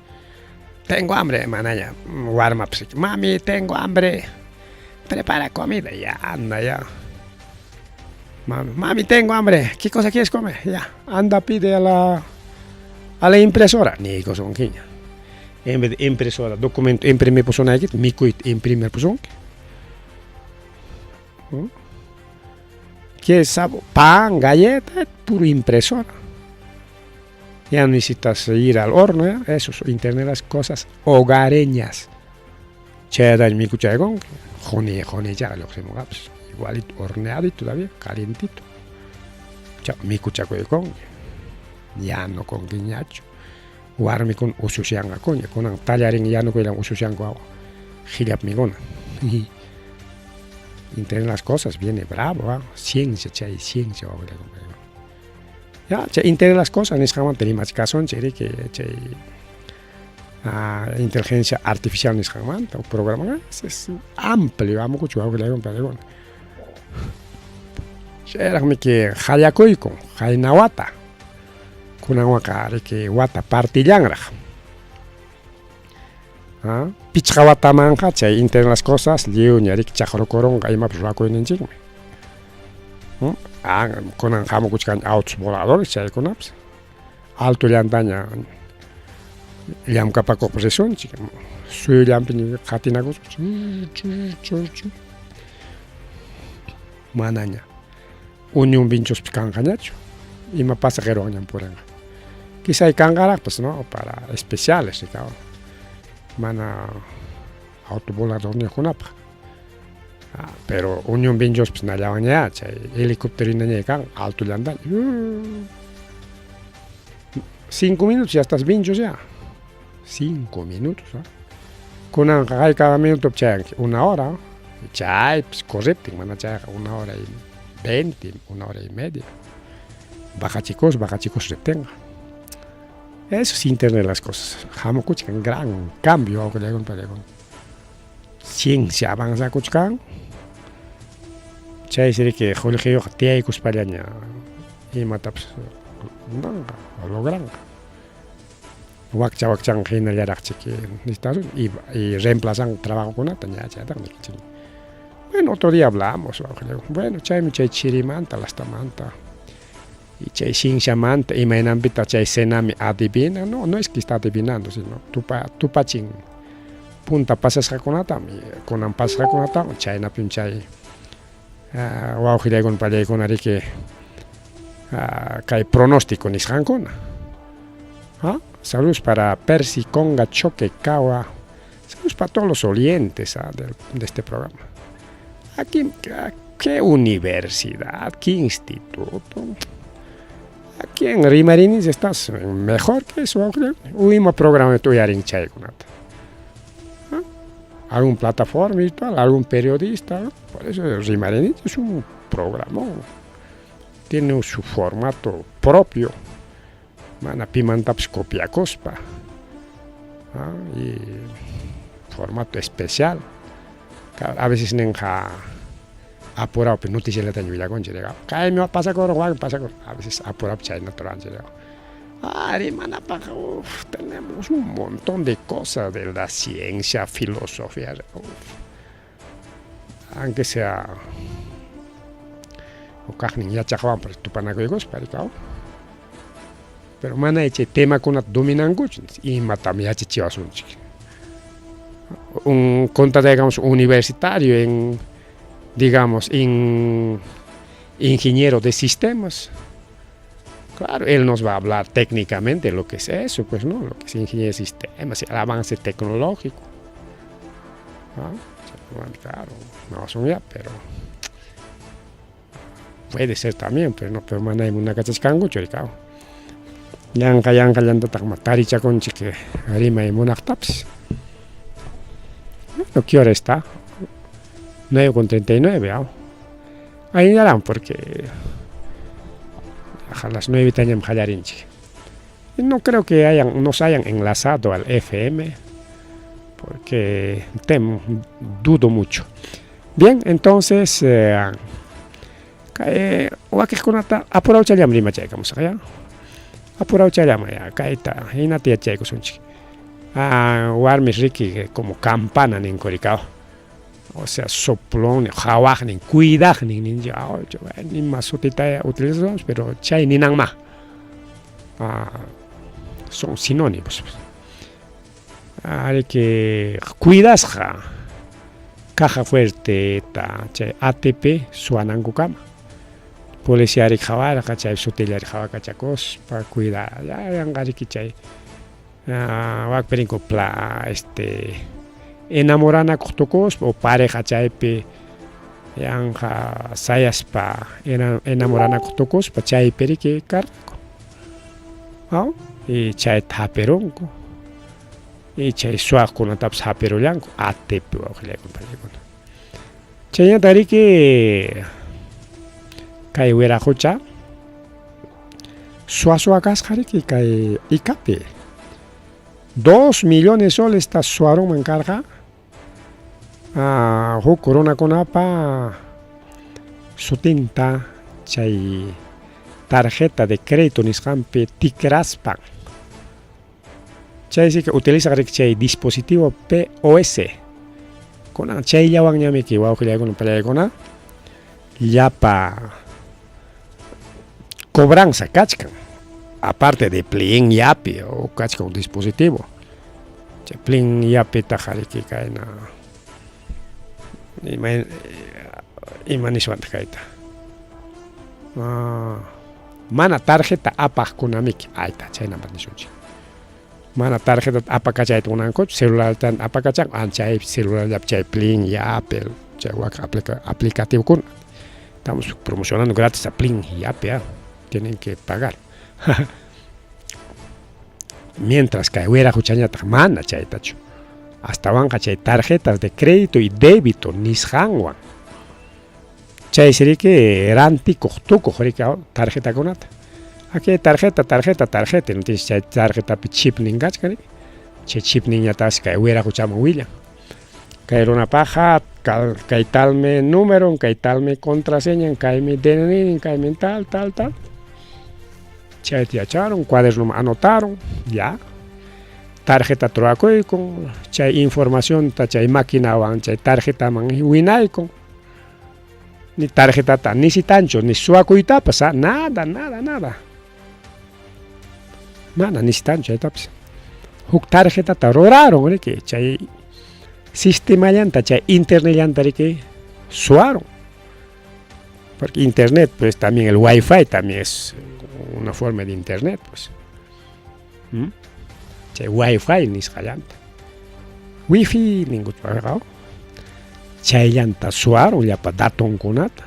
tengo hambre manaña warmapas mami tengo hambre prepara comida ya anda ya mami, mami tengo hambre qué cosa quieres comer ya anda pide a la a la impresora niykusunkiña en vez de impresora documento imprimipusunaykita mikuyta imprimirpusunki ¿Qué sabor? Pan, galleta, puro impresora. Ya no necesitas ir al horno, ¿ya? Eso, internet las cosas hogareñas. Chayataña mikuchaykunki, quni qunichaqa lluqsimunqapas, igualito horneadito todavía, calientito. Chay mikuchakuykunki. Yanukunkiñachu. Warmikuna ususyanqakuña, kunan tallarin yanukuyllawan ususyanku awa qillap mikuna. Internet las cosas viene bravo, ¿ah? Ciencia chay ciencia wawillakuna. Ya, chay internet las cosas nisqanmanta rimachkasunchik riki chay inteligencia artificial nisqanmanta o programa es, es amplio amukuchu wawillakuna paykuna. Chayraqmiki qallakuyku qayna wata. Kunanwanqa riki wata partillanraq. Pichqa watamanqa chay internet las cosas lliwña riki chaqrukurunqa imapas ruwakuyninchikmi. Kunan hamukuchkan autos voladores chaykunapas. Alto llantaña llamkapakuqpas risunchik. Suyullanpi qatinakuspa manaña Unión Vinchospi kanqañachu. Ima pasaq qiruwanñam purinqa. Quizá kanqaraqpas, ¿no? Para especiales, mana auto voladorniqkunapaq. Ah, pero Unión Vinchospas nallawanña chay helicóptero kan alto llantaña. 5 minutos ya estás Vinchos ya. 5 minutos, ¿ah? Kunanqa hayka minuto chayanki una hora. Chaypis corriptin mana chayqa una hora y 20, una hora y media. Bajachikus, bajachikus riptinqa. Eso es internet las cosas. Hamukuchkan gran cambio Ciencia avanzakuchkan. Chaysi riki qullqiyuqqa tiyaykuspallaña imatapas ruranqa o logranqa. Wakcha wakchanqa hinallaraq chiki necesitan y, y reemplazan trabajokunata ña chaytaqa nikichik. Bueno, otro día hablamos. Bueno, chaymi chay chirimanta, lastamanta. Y chay shinshamanta, imaynanpitaq chay cenami adivina. No, no es que está adivinando, sino tupa, tupachin punta pasasqakunatam, kunan pasasqakunatawan chaynapim chay wawqillaykuna pallaykuna riki kay pronóstico nisqankuna. ¿Ah? Saludos para Percy Conga Choque Kawa. Saludos para todos los oyentes ¿ah? de este programa. Aquí, ¿qué universidad? ¿Qué instituto? Aquí en Rimarinis estás mejor que eso. Uima programa uyarin chaykunata. ¿Ah? Algún plataforma virtual, algún periodista. ¿no? Por eso Rimarinis es un programa. Tiene su formato propio. Mana pimantapas copiakuspa. ¿Ah? Y formato especial. A veces ninqa apurado noticiallataña willakunchik, kaymi pasakurun, wakmi pasakurun. A veces apurado chaynata ruranchik. Ah, rimanapaq, uf, tenemos un montón de cosas de la ciencia, filosofía, uf. Aunque sea hukaqnin yachaqwanpas tupanakuykuspa rikaw. Pero mana chay temakunata dominankuchu, imatam yachachiwasunchik. Un contra, digamos, universitario en, digamos, en ingeniero de sistemas. Claro, él nos va a hablar técnicamente lo que es eso, pues, ¿no? Lo que es ingeniería de sistemas, el avance tecnológico. ¿Ah? Bueno, claro, no son ya, pero puede ser también, pero no, pero manay munakachachkankuchu, rikaw. Yanqa yanqallantataq tarichakunchik rimay munaqtapas. Bueno, ¿qué hora está? 9:39, ¿ah? Ahí harán porque a las 9 tañam qallarinchik. No creo que nos hayan enlazado al FM, porque temo, dudo mucho. Bien, entonces, wakiqkunata apurawchallam rimachaykamusaq, ya. Apurawchallam ya, kayta hinata yachaykusunchik. Ah, warmis riki como campana ninku rikaw. O sea, soplón, qhawaqnin, cuidaqnin ninchik. Nima sutita utilizamos, pero chay ninanma. Ah, son sinónimos. Ariki cuidasqa caja fuerte ta chay ATP suwanankukama. Policía ari qhawarqa chay sutillari qhawakachakuspa cuidar. Ya yanqa riki chay wakpi rinku pla este enamoranakuq tukuspa o pareja chaypi yanqa sayaspa enamoranakuq tukuspa chaypi riki karqaku. Y chayta hapirunku. Y chay suwaqkunatapas hapirullanku ATP wawqillaykuna pallaykuna. Chaynata riki kay wiraqucha suwa suwa kasqa riki kay Icapi. 2 millones solesta suwarunman karqa huk runakunapa sutinta chay tarjeta de crédito nisqanpi tikraspan. Chaysi que utilizaq riki chay dispositivo POS. Kunan chayllawanñamiki wawqillaykuna pallaykuna llapa Cobranza kachkan, aparte de Plin Yape o kachkan un dispositivo. Chay Plin Yapetaqa riki kayna ima ima niswantaq kayta mana tarjeta apaqkunamiki ayta chaynapas nisunchik. Mana tarjetata apakachayta munankuchu, celularta apakachanku, an chay celularllapi chay Plin Yape chay wak aplicativokuna. Estamos promocionando gratis a Plin Yape, ¿ah? Tienen que pagar. Mientras kay wiraquchañataq mana chaytachu. Astawanqa chay tarjetas de crédito y débito nisqanwan. Chaysi riki rantikuq tukuq riki tarjetakunata. Aquí hay tarjeta, tarjeta, tarjeta. Entonces chay tarjetapi chip nin kachkan riki. Chay chip ninñataqsi kay wiraquchaman willan. Kay runapaqqa kay talmi númeron, kay talmi contraseñan, kaymi DNI, kaymi tal, tal, tal. Chayta yacharon, cuadernoman anotaron, ya. Tarjetata ruwakuykun, chay informacionta chay maquinawan chay tarjetaman winaykun. Ni tarjetata nisitanchu, ni suwakuytapas, ah, nada, nada, nada. Mana nisitanchu chaytapas. Huk tarjetata ruraron, riki, chay sistemallanta, chay internetllanta, riki, suwaron. Porque internet, pues también el wifi también es una forma de internet, pues. Chay wifi nisqallanta. Wifi ninkuchu chayllanta suwaron llapa datonkunata.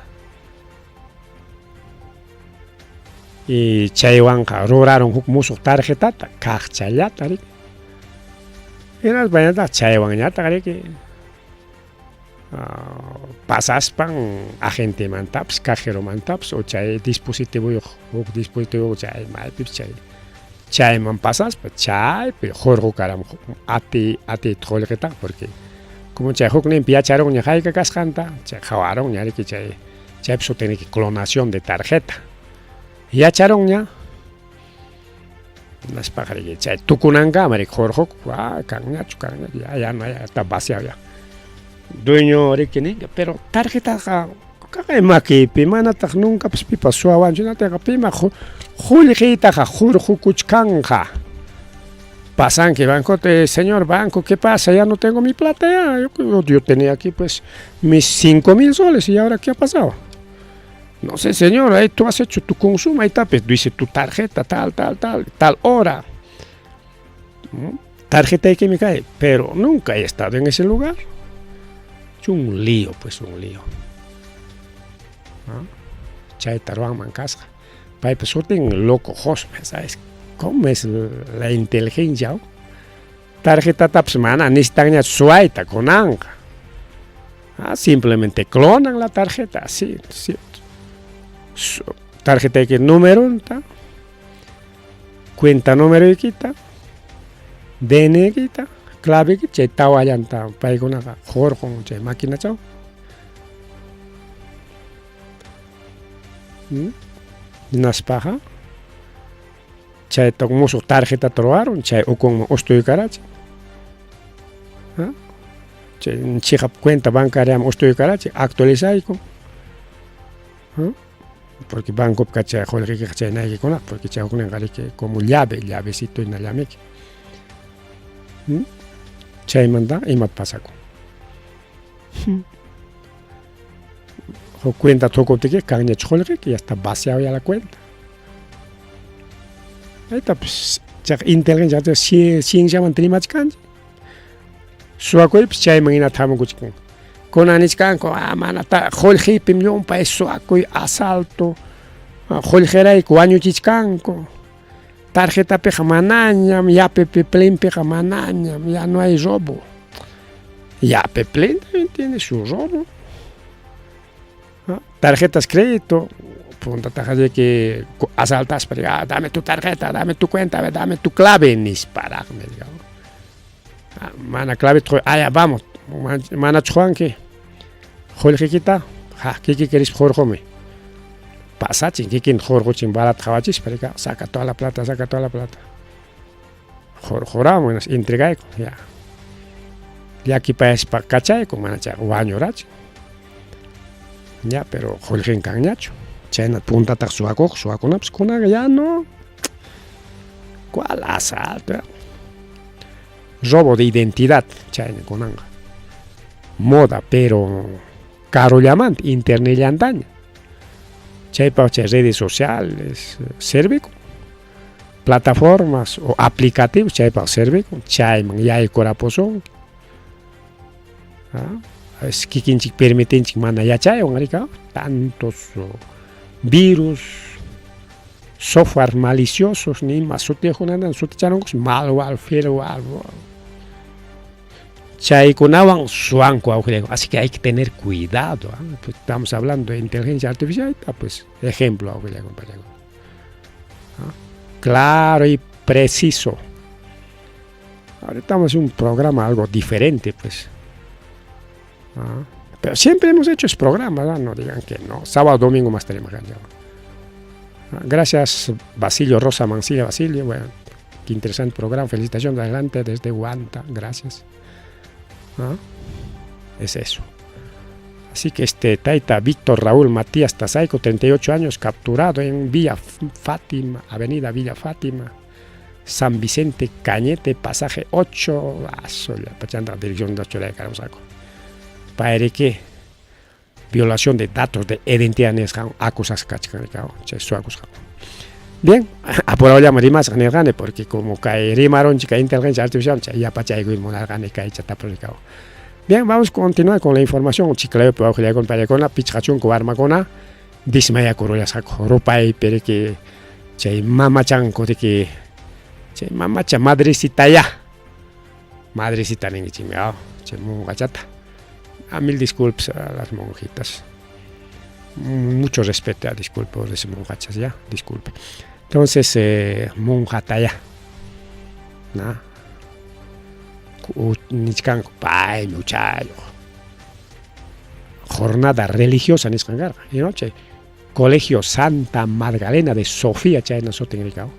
Y chaywanqa ruraron huk musuq tarjetata, kaqchallata riki. Hinaspañataq chaywanñataq riki pasaspan agentemantapas, cajeromantapas o chay dispositivoyuq huk dispositivo chay maypipas chay chayman pasaspa chaypi hurqukaramuq ati atiyta qullqitaqa porque como chay hukninpi yacharunña hayka kasqanta chay qhawarunña riki chay chaypi sutin riki clonación de tarjeta yacharunña hinaspaqa riki chay tukunankama riki hurqukuq ah kanñachu kanñachu ya ya no ya está vaciado ya dueño riki ninqa pero tarjetaqa kaqay makiypi manataq nuncapas pipas suwawanchu hinataqa pima qullqiytaqa hurqukuchkanqa. Pasanki bancota, señor banco, ¿qué pasa? Ya no tengo mi plata ya. Yo tenía aquí pues mis 5000 soles y ahora ¿qué ha pasado? No sé, señor, ahí tú has hecho tu consumo, ahí está, pues, dice tu tarjeta, tal, tal, tal, tal hora. Tarjeta ahí que me cae, pero nunca he estado en ese lugar. Es un lío, pues un lío. ¿No? Chayta ruwanman kasqa. Paypa sutin loco Josme, ¿sabes? ¿Cómo es la inteligencia? Tarjetatapas mana necesitanñachu suwayta kunanqa. Ah, simplemente clonan la tarjeta, así, sí. Tarjetayki numeronta, cuenta numeroykita, DNIkita, claveykita, chay tawallanta paykunaqa hurqun chay maquinachaw. Hinaspaqa chayta musuq tarjetata ruwarun, chay ukunman ustuykarachin. Chay chiqap cuenta bancariaman ustuykarachin, actualizaykun. Porque bancopi chay qullqiykiqa chay naykikunaq, porque chay hukninqa riki como llave, llavecito hinallamiki. Chaymanta imat pasakun. Huk cuenta tukuptiki kanñachu qullqiyki, ya está vaciado ya la cuenta. Ahí pues chayqa inteligencia cienciamanta rimachkanchik. Suwakuypas chayman hinata hamukuchkan. Kunan nichkanku, ah, mana qullqipim llumpay suwakuy, asalto, qullqirayku wañuchichkanku. Tarjetapiqa manañam, yapepi plinpiqa manañam, ya no hay robo. Yape plin también tiene su robo. Tarjetas crédito, puntataqa que asaltaspa, ah, dame tu tarjeta, dame tu cuenta, dame tu clave, nisparaqmi, digamos. Ah, mana clave, ah, ya, vamos, manachu quwanki qullqiykita, ha, kikiyki rispa hurqumuy. Pasachin, kikin hurquchin balata qhawachispa, saca toda la plata, saca toda la plata. Hurquramun, entregaykun, ya. Llakipayaspa kachaykun, mana chayqa wañurachin. Ya, pero qullqin kanñachu. Chayna puntataq suwakuq, suwakunapas kunaqa ya no. ¿Cuál asalto? Robo de identidad, chayna kunanqa. Moda, pero karullamanta, internetllantaña. Chaypaq chay redes sociales servikun. Plataformas o aplicativos chaypaq servikun, chayman yaykurapusunki. A veces kikinchik permitinchik mana yachaywan rika, tantos virus, software maliciosos, nima sutiyuqkunata suticharankus, malware, firmware. Chaykunawan suwanku awqillayku. Así que hay que tener cuidado. ¿Eh? Pues estamos hablando de inteligencia artificial, pues ejemplo awqillayku. ¿Ah? Claro y preciso. Ahora estamos en un programa algo diferente, pues. ¿Ah? Pero siempre hemos hecho ese programa, ¿verdad? No digan que no. Sábado, domingo más tenemos. Gracias, Basilio Rosa Mancilla Basilio. Bueno, qué interesante programa. Felicitaciones, adelante desde Huanta. Gracias. ¿Ah? Es eso. Así que este taita Víctor Raúl Matías Tasayco, 38 años, capturado en Villa Fátima, Avenida Villa Fátima, San Vicente Cañete, pasaje 8, pachanda, dirección de 8 de Caramusaco. Para que violación de datos de identidad acusas. Bien, apurado llama rimas porque como cae rimaron chica inteligencia artificial, ya pachay monargane kay chatapricao. Bien, vamos a continuar con la información. Chiclayo pero con payacona, pichachunco armacona, dismaya corolla saco, rupay, pero que chay mamachanco de que chay mamacha madrecita ya. Madrecita ni chingao, chay mongachata. A mil disculpas a las monjitas. Mucho respeto, a disculpe de monjachas ya, disculpe. Entonces, monjata ya. ¿No? Nichkanku paymi uchayuq. Jornada religiosa nisqan karqa. Y no, chay Colegio Santa Magdalena de Sofía chayna sutin rikaw.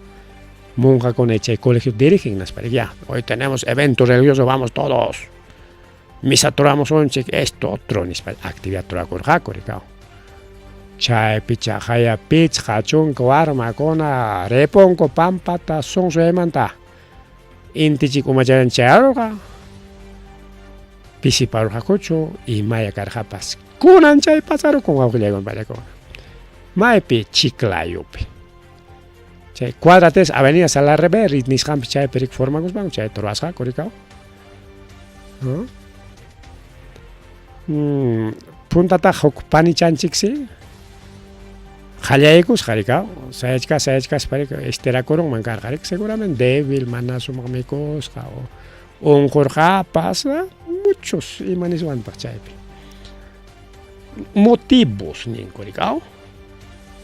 Monjakuna chay colegio dirigen naspa ya, hoy tenemos evento religioso, vamos todos. Misa turamusunchik, esto otro nispa actividad turakurqaku rikaw. Chaypi chaqaya pichqa chunka warmakuna ripunku pampata sunsuymanta. Intichik umacharan chayarurqa, pisiparurqakuchu imaya karqapas. Kunan chay pasarukun wawqillaykuna payllakuna. Maypi Chiclayopi. Chay cuadra 3 Avenida Salarreberri nisqanpi chaypi rik formakuspanku chayta ruwasqaku rikaw. ¿No? Puntataq huk panichanchiksi qallaykusqa rikaw, sayachkas sayachkaspa rika estirakurunman karqa rika, seguramente débil, mana sumaq mikusqa o unqurqapas, muchos ima niswantaq chaypi. Motivos ninku rikaw.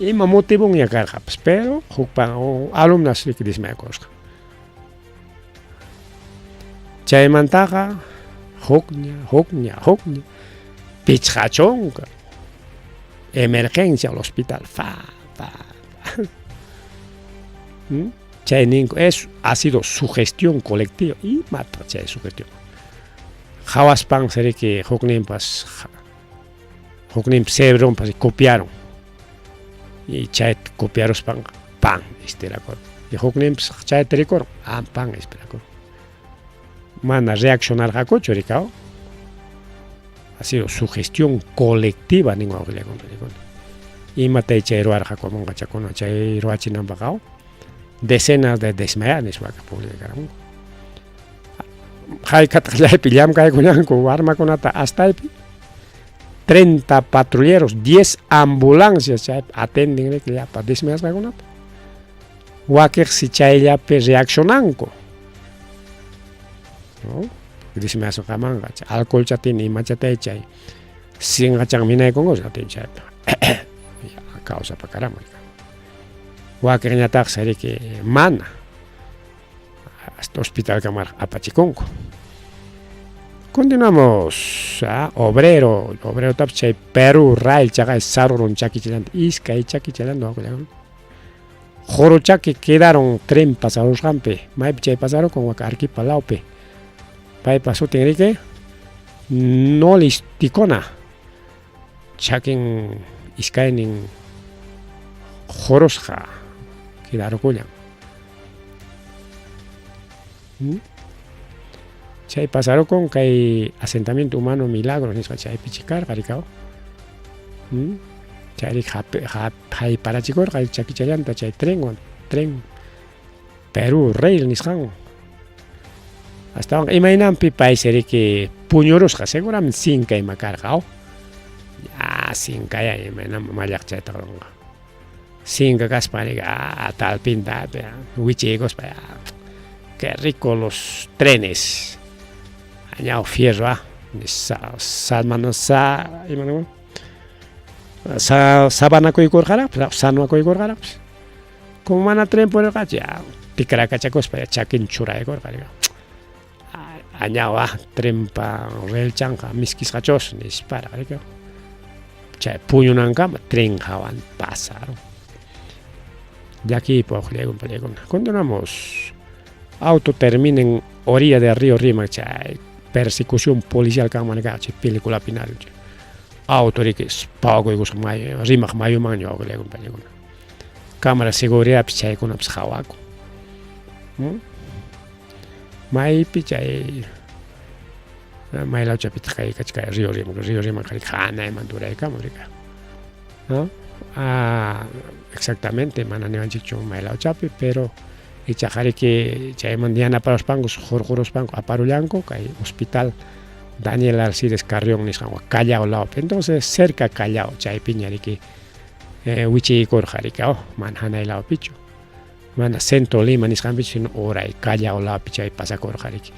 Ima motivonña karqapas, pero hukpa alumnas riki dismayakusqa. Chaymantaqa hukña, hukña, hukña, pichqa chunka, emergencia al hospital, fa, fa, fa. Chay ninku, es, ha sido sugestión colectiva. Imataq chay sugestión. Qhawaspan riki hukninpas, hukninpas cerebronpas copiaron. Y chayta copiaruspanqa pan estirakurun. Y hukninpas chayta rikurun, pan estirakurun. Mana reaccionarqakuchu rikaw. Ha sido sugestión colectiva nin wawqillakuna. Imatay chay ruwarqaku monqachakuna chay ruwachinanpaq decenas de desmayadas nispaqa publicaramunku. Hayk'ataq llaypi llamk'aykunanku warmakunata astaypi 30 patrulleros, 10 ambulancias chaypi atenden riki llapa desmayasqakunata. Wakiqsi chayllapi reaccionanku. ¿No? Desmayasqamanqa alcohol chatin imachatay chay sinqachan minaykunku atin chaypi. Causa pakarama. Wakiqñataqsi riki mana hasta hospital kamaraq apachikunku. Continuamos. Obrero, obrero tapas chay Perú Rail chaqay sarurun chakichalanta iskay chakichalanta waqllakuna. Jorochaki quedaron tren pasarusqanpi, maypi chay pasarukun waka Arequipa lawpi. Paypa sutin riki Nolis Ticona. Chakin iskaynin qurusqa quedarukullan. Chay pasarukun kay asentamiento humano Milagros nisqa chaypichi karqa rikaw. Chayri hayparachikurqa chakichallanta chay trenwan, tren Perú Rail nisqanwan. Astawan imaynanpi paysi riki puñurusqa, seguramente sinka ima karqa, aw. Ya sinkaya imaynam mallaq chayta ruwanqa. Sinka kaspa riki, ah, talpinta wichiykuspa, qué rico los trenes. Añao fierro, ah, sa, sa, sa, ima sa, sabanakuykurqaraqpas, sanuakuykurqaraqpas. Como mana tren purirqachu, ya tikrakachakuspa ya chakin churaykurqa. Añawa trenpa relchanqa miskisqachus nisparaq riki. Chay puñunankama tren hawan pasarun. Llakiypaq uqllaykun. Continuamos. Auto termina en orilla del río Rímac, chay persecución policial kanman karqa chay peliculapi Auto riki pawakuykusqa mayu Rímac mayumanña uqllaykun paykuna. Cámara seguridadpis chaykunapis qhawakun. Maypi chay maylawchapitaq kay kachka río Rímac, río Rímac hanaymanta uraykamun rika. ¿No? Ah, exactamente mana niwanchikchu maylawchapi, pero ichaqa riki chaymanta yanaparuspanku hurquruspanku aparullanku kay hospital Daniel Alcides Carrión nisqanwan Callao lawpi. Entonces cerca Callao chaypiña riki wichiykurqa riki, oh, mana hanay lawpichu. Mana centro Lima nisqanpichu, sino uray Callao lawpi chay pasakurqa riki.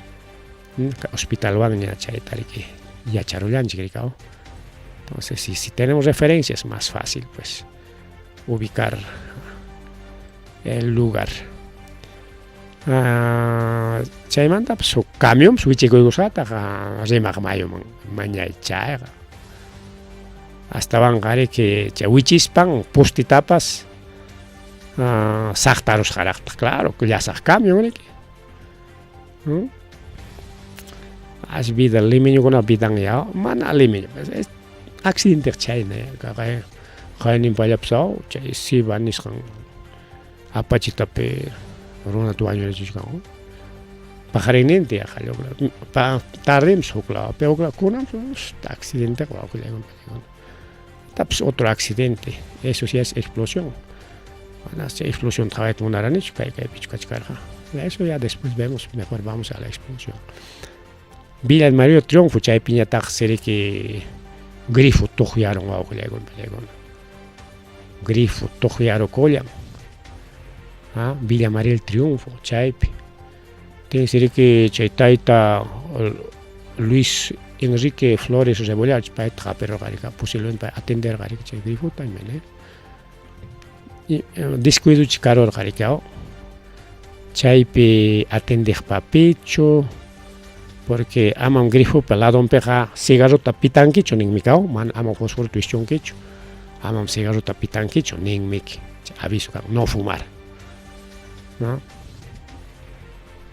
Hospitalwanña chayta riki yacharullanchik riki, oh. Entonces, si, si tenemos referencias, más fácil pues ubicar el lugar. Chaymantapas huk camionpas wichikuykusqataq Rimaq mayuman mañay chayqa. Astawanqa riki chay wichispan postitapas saqtarusqaraqtaq, claro, llasaq camion riki. As vida limeñokuna vidan ya, mana limeño, accidente chayna ya, qayninpallapas chay Siba nisqan apachitapi runata wañurachichkan. Paqarinninta yaqa tardem huk lawpi, huk law kunan accidente Tapas otro accidente, eso sí es explosión. Mana chay explosión qhawayta munaranichu kay kaypichu kachkarqa. Eso ya después vemos, mejor vamos a la explosión. Villa del Mario Triunfo chaypiñataqsi riki grifo tuqyarun wawqillaykuna pallaykuna. Grifo tuqyarukullan. Ah, Villa María el Triunfo chaypi. Tinsi riki chay tayta Luis Enrique Flores Rebollar payta hapirurqa riki posiblemente pay atenderqa riki chay grifota imayna. Descuidochi karurqa riki chaypi atendeq papichu porque amam grifopa ladonpiqa cigarrota pitankichu ninmi kaw mana amam fosforota wischunkichu amam cigarrota pitankichu ninmiki aviso kan no fumar, ¿no?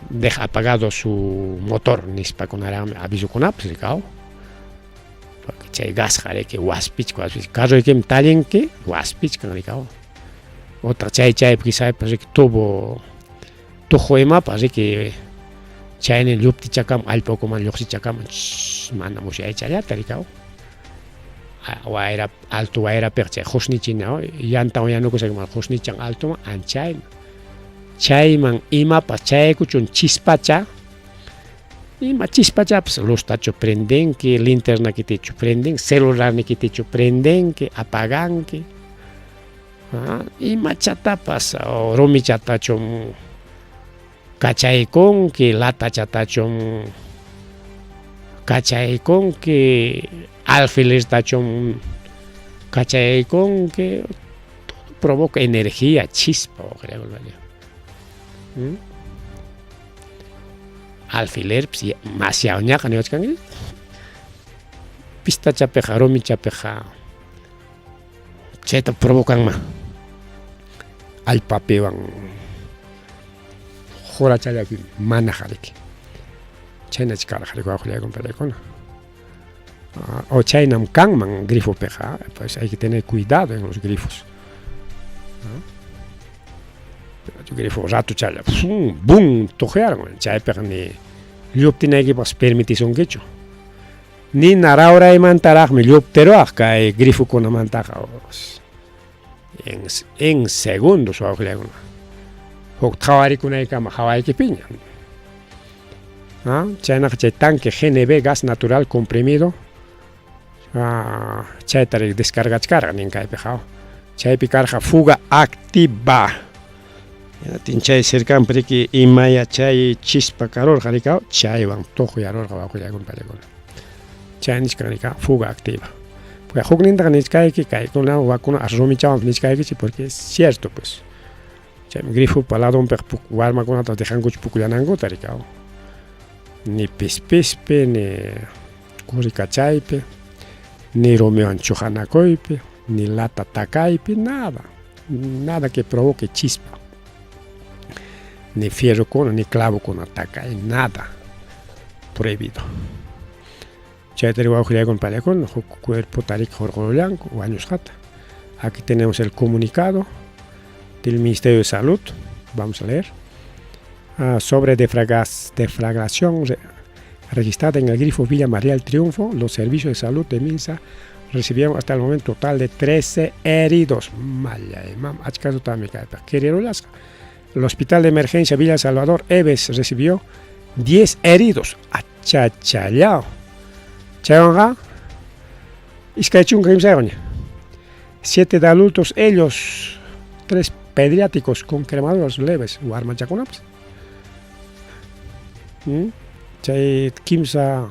Deja apagado su motor nispakunaraqmi avisokunapas rikaw porque chay gasqa riki waspichka waspichka carroykimi tallinki waspichkan rikaw utaq chay chaypi quizá riki tubo tuju imapas riki chayni lluptichakamun allpa ukuman lluqsichakamun mana musyaychallata rikaw wayra alto wayrapiqa chay qusnichina yantawan yanukusqa qusnichan altoman anchayman chayman imapas chayaykuchun chispacha ima chispachapas luztachu prendenki linternakitichu prendenki celularnikitichu prendenki apaganki imachatapas rumichatachum kachaykunki latachatachum kachaykunki alfilertachum kachaykunki todo provoca energía chispa. Alfilerpas masiawñaqa niwachkanki pistachapiqa rumichapiqa chayta provocanman allpapiwan qurachallapi manaqa riki chhaynach karqa riki wawqillaykuna palaykuna o chaynam kanman grifopiqa, pues hay que tener cuidado en los grifos. Grifo rato challa, bum, tuqyarqun. Chaypiqa ni lluptinaykipaqpas permitisunkichu. Nina rawraymantaraqmi lluptiruwaq kay grifokunamantaqa. En, en segundos wawqillakuna. Huk qhawarikunaykama hawaykipiña. Ah, chaynaqa chay tanque GNB gas natural comprimido ah, chayta descargachkarqa nin kaypi hawa. Chaypi karqa fuga activa. Yanatin chay cercanpi riki imaya chay chispa karurqa rikaw chaywan tuqyarurqa wawqillakuna payllakuna. Chay nichkan rika fuga activa. Porque huknintaqa nichkayki kaykuna wakuna rumichawan nichkaykichik porque es cierto pues. Chaymi grifopa ladonpiqa warmakunata dejankuchu pukllanankuta rikaw. Ni pispispi, ni qurikachaypi, ni rumiwan chuqanakuypi, ni lata takaypi, nada. Nada que provoque chispa. Ni fierrokuna, ni clavokuna takay, nada. Prohibido. Chaytari wawqillaykuna payllakuna huk cuerpo tarik hurqurullanku wañusqata. Aquí tenemos el comunicado del Ministerio de Salud. Vamos a leer. Sobre deflagración registrada en el grifo Villa María del Triunfo, los servicios de salud de Minsa recibieron hasta el momento total de 13 heridos. El Hospital de Emergencia Villa Salvador Eves recibió 10 heridos. Achachallao. Chaywanqa iskay chunka kimsayuqña. 7 de adultos, ellos, 3 pediátricos con quemaduras leves, warmachakunapas. Chay kimsa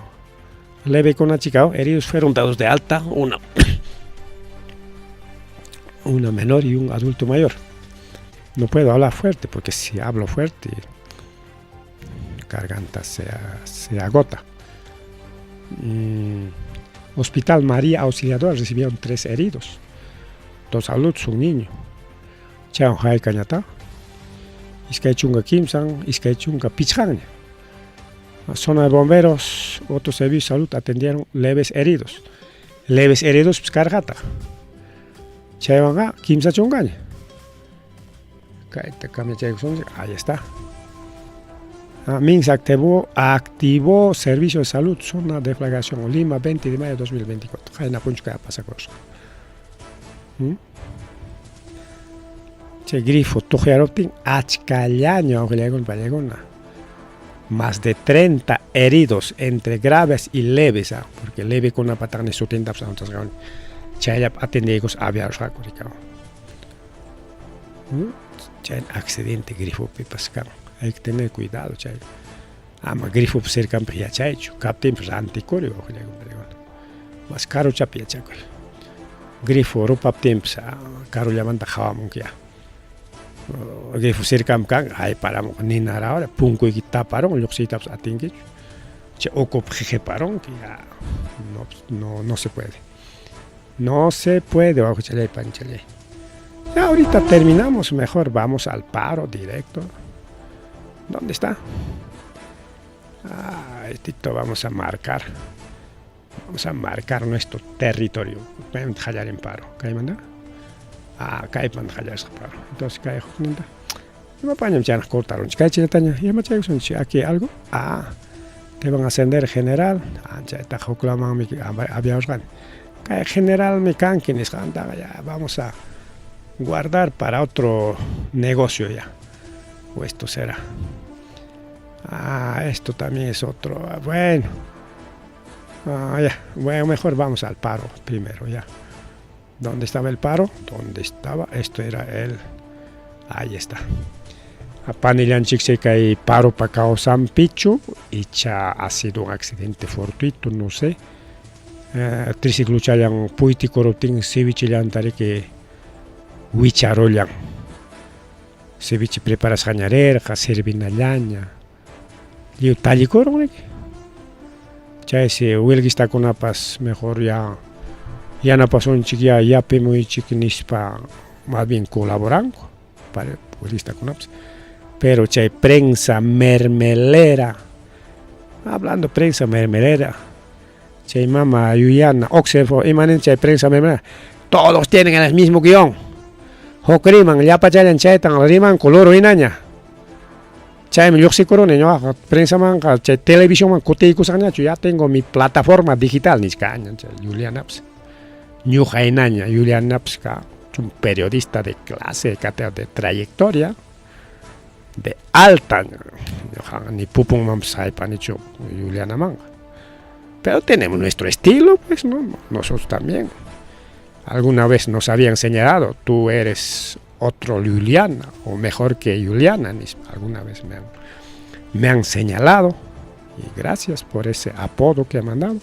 levekuna chikao, heridos fueron dados de alta, una menor y un adulto mayor. No puedo hablar fuerte porque si hablo fuerte, garganta se agota. Hospital María Auxiliadora recibieron 3 heridos, 2 adultos, un niño. Chaywan haykañata, iskay chunka kimsan, iskay chunka pichqanña. Zona de bomberos, otro servicio de salud atendieron leves heridos. Leves heridos, pues karqataq. Chaywanqa kimsa chunkaña. Kayta cambiachaykusunchik, ahí está. Minsa activó servicio de salud, zona de deflagración, Lima, 20 de mayo de 2024. Qayna punchu kay pasakurusqa. Chay grifo tuqyaruptin achkallaña wawqillaykuna pallaykuna. Más de 30 heridos entre graves y leves, porque levekunapataqmi sutintapas anunciasqawan. Chayllapi atendiykus aviarusqaku rikaw. Chay accidente grifopipas kan. Hay que tener cuidado chay. Ama grifopi cercanpi yachaychu, kaptinpas rantikuri wawqillaykuna. Mas karuchapi yachakuy. Grifo rupaptinpas karullamanta qhawamunki ya. Grifo cercanpi kan, hayparamunqa nina rawra, punkuyki taparun, lluqsiytapas atinkichu. Chay ukupi qiqiparunki ya. No, no, no se puede. No se puede, wawqichalay, panchalay. Ya ahorita terminamos, mejor vamos al paro directo. ¿Dónde está? Ah, estito vamos a marcar. Vamos a marcar nuestro territorio. Hallar en paro. ¿Kay manda? Ah, kay manda hallar paro. Entonces, kay hukninta. Ima pañam chana cortaron. Kay chilataña. Ima chaykusunchik aquí algo. Ah, te van a ascender general. Ah, chayta huklamanmi aviarusqani. Kay general mi kanki nisqantaqa ya vamos a guardar para otro negocio ya. O esto será. Ah, esto también es otro. Bueno. Ah, ya. Bueno, mejor vamos al paro primero ya. ¿Dónde estaba el paro? ¿Dónde estaba? Esto era el... Ahí está. Panillanchik kay paro pa kawsanpichu, icha ha sido un accidente fortuito, no sé. Tricicluchallan puytikuruptin cevichillantariki wicharullan. Ceviche preparasqaña rirqa, servinallaña. Lliw tallikurun riki. Chaysi huelguistakunapas mejor ya yanapasunchik ya yapimuychik nispa más bien colaboranku para huelguistakunapas. Pero chay prensa mermelera, hablando prensa mermelera, chay mama Yuyana, Oxford, imanin chay prensa mermelera, todos tienen el mismo guión. Huk riman, llapachallan chaytan rimanku loro hinaña. Chaymi lluqsikuruni ñuqaqa prensamanqa chay televisionman kutiykusaqñachu, ya tengo mi plataforma digital nichkaña chay Yulianapas. Ñuqa hinaña Yulianapas ka un periodista de clase, de trayectoria, de alta ñuqaqa ni pupunmanpas haypanichu Yulianamanqa. Pero tenemos nuestro estilo, pues, ¿no? Nosotros también. Alguna vez nos habían señalado, tú eres otro Juliana, o mejor que Juliana, alguna vez me han señalado, y gracias por ese apodo que han mandado.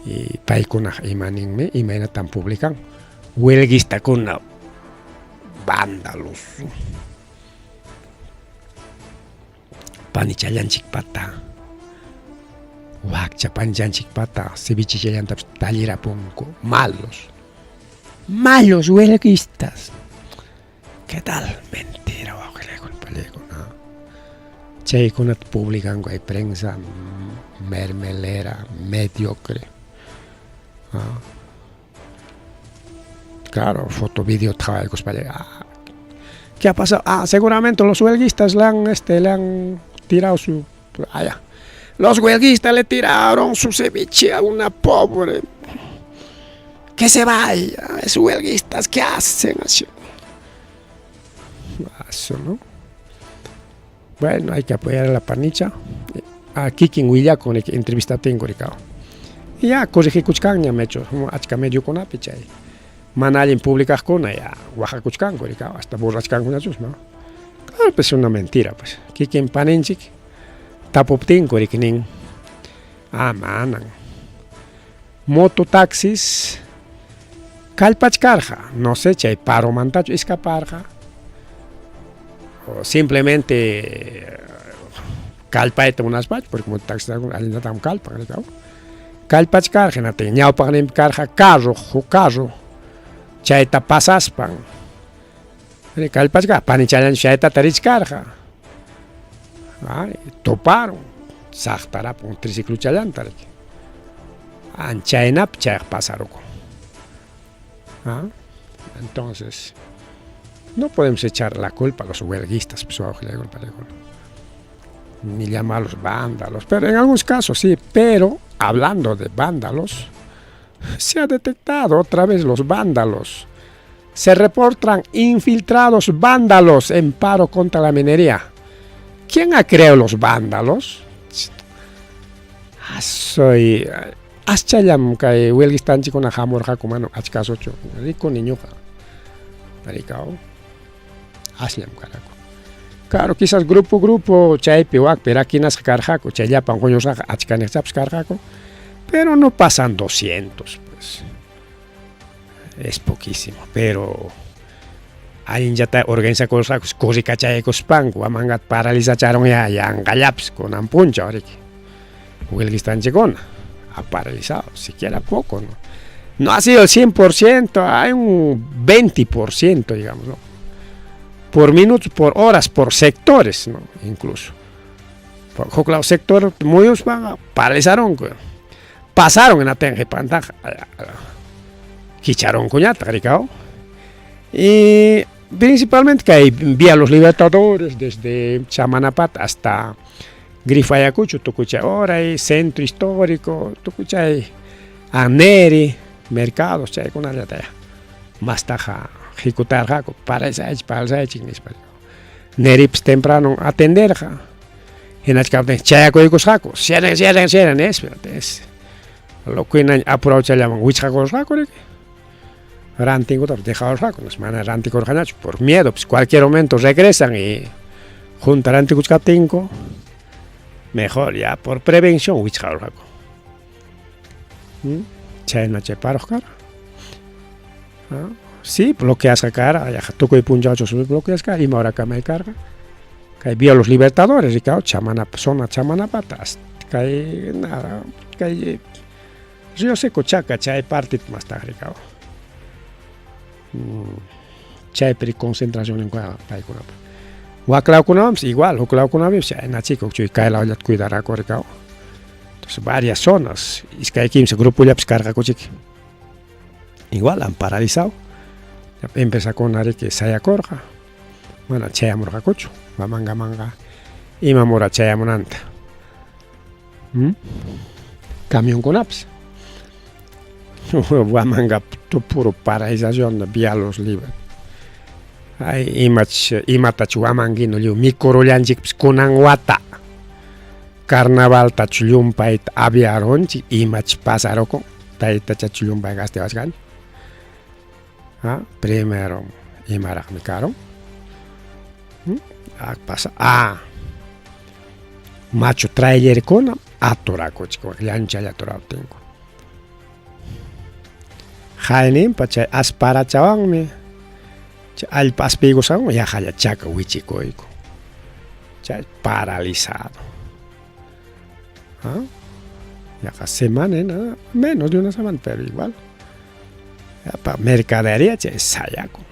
Y paykuna imaninmi, imaynatan publican, huelguistakuna vándalos. Panichallanchikpata, wakcha panichanchikpata, cevichechallantapas tallirapunku, malos, malos huelguistas. ¿Qué tal? Mentira, wawqillaykuna, panillaykuna. Chaykunata publicanku hay prensa mermelera, mediocre. Ah. Claro, foto, video, ah, ¿qué ha pasado? Ah, seguramente los huelguistas le han tirado su... Allá. Los huelguistas le tiraron su ceviche a una pobre. Que se vaya, es huelguistas, ¿qué hacen? Así. Eso, ¿no? Bueno, hay que apoyar a la panicha. A kikin willakun entrevista tengo, Ricardo. Y ya, corregikuchkanña mecho, achka mediokunapi chay. Mana allin publicaqkuna ya wajakuchkanku, Ricardo, hasta borrachkankuñachus, ¿no? Claro, pues es una mentira, pues. Kikin paninchik tapuptinku riknin. Ah, manan. Mototaxis kallpachkarqa, no sé, chay paromantachu escaparqa. O simplemente kallpayta munaspachu, porque mototaxis allintatam kallpan, Ricardo. Kallpachkarqa, hinaptin ñawpaqninpi karqa carro, huk carro, chayta pasaspan. Kallpachkarqa, panichallanchu chaytata richkarqa. Ay, tuparon, saqtarapun tricicluchallanta riki. Anchaynapi chayqa pasarukun. ¿Ah? Entonces, no podemos echar la culpa a los huelguistas, pues, ni llamarlos vándalos, pero en algunos casos sí, pero hablando de vándalos, se ha detectado otra vez los vándalos. Se reportan infiltrados vándalos en paro contra la minería. ¿Quién ha creado los vándalos? Soy aschallam kay huelguistanchikkuna hamurqaku mana achkasochu rikuni ñuqa. Maricao. Asllam karqaku. Claro, quizás grupo grupo chaypi wakpi rakinasqa karqaku, chay llapan huñusqaqa achkaniqchapas karqaku, pero no pasan 200, pues. Es poquísimo, pero allinllata organizakurqaku corrikachaykuspanku wamanqa paralizacharon ya yanqallapis kunan punchaw riki. Huelguistanchikkuna ha paralizado, siquiera poco, ¿no? No ha sido el 100%, hay un 20%, digamos, ¿no? Por minutos, por horas, por sectores, ¿no? Incluso. Por sector muy paralizaron, pasaron en la pantaja, quicharon cuñata, Ricardo. Y principalmente que hay vía Los Libertadores, desde Chamanapat hasta Grifo Ayacucho, tukuy chay ahora, centro histórico, tukuy chay Aneri, mercados, chaykunallata mastaqa hikutarqaku paralizaychik, paralizaychik nispa. Neripis temprano atenderqa. Hinachkaptin chayakuykusqaku, cierren, cierren, cierren, nispa. Loco hinaña apurawchallaman wichqakurqaku riki. Rantinkutapas dejarqaku, mana rantikurqañachu por miedo, pues cualquier momento regresan y junta rantikuchkaptinku, mejor ya por prevención wichqarurqaku. Chayna chay paruq karqa. ¿Ah? Sí, bloqueasqa karqa, tukuy punchawchu bloqueasqa, ima horakamay karqa. Kay vía Los Libertadores, Ricardo, Chamanapa, zona Chamanapata, kay nada, kay Río Seco Chaca, chay parte mastaq Ricardo. Chaypi concentración paykunapa. Waklawkunawanpas igual, huklawkunapipas chaynachika chay kay lawllata cuidaraku Ricardo. Entonces varias zonas, iskay kimsa grupollapis karqakuchik. Igual han paralizado. Empresakuna riki sayakurqa, mana chayamurqakuchu Huamangamanqa imam hora chayamunanta. ¿Mm? Camionkunapas. Huamanga puro paralización vía los libres. Ay, imach, imatach huamanguino lliw mikurullanchikpas kunan wata. Carnavaltach llumpayta aviarunchik imach pasarukun taytachachu llumpay castiwachkanchik. Ah, primero imaraqmi karun. ¿Mm? Ah, pasa. Ah, machu trailerkuna aturakuchik llanchalla aturaptinku. Hayninpa chay asparachawanmi chay allpa aspiykusqanwan yaqalla chaka wichikuyku. Chay paralizado. ¿Ah? Yaqa semana, ¿no? Menos de una semana, pero igual. Pa mercadería chay sayakun.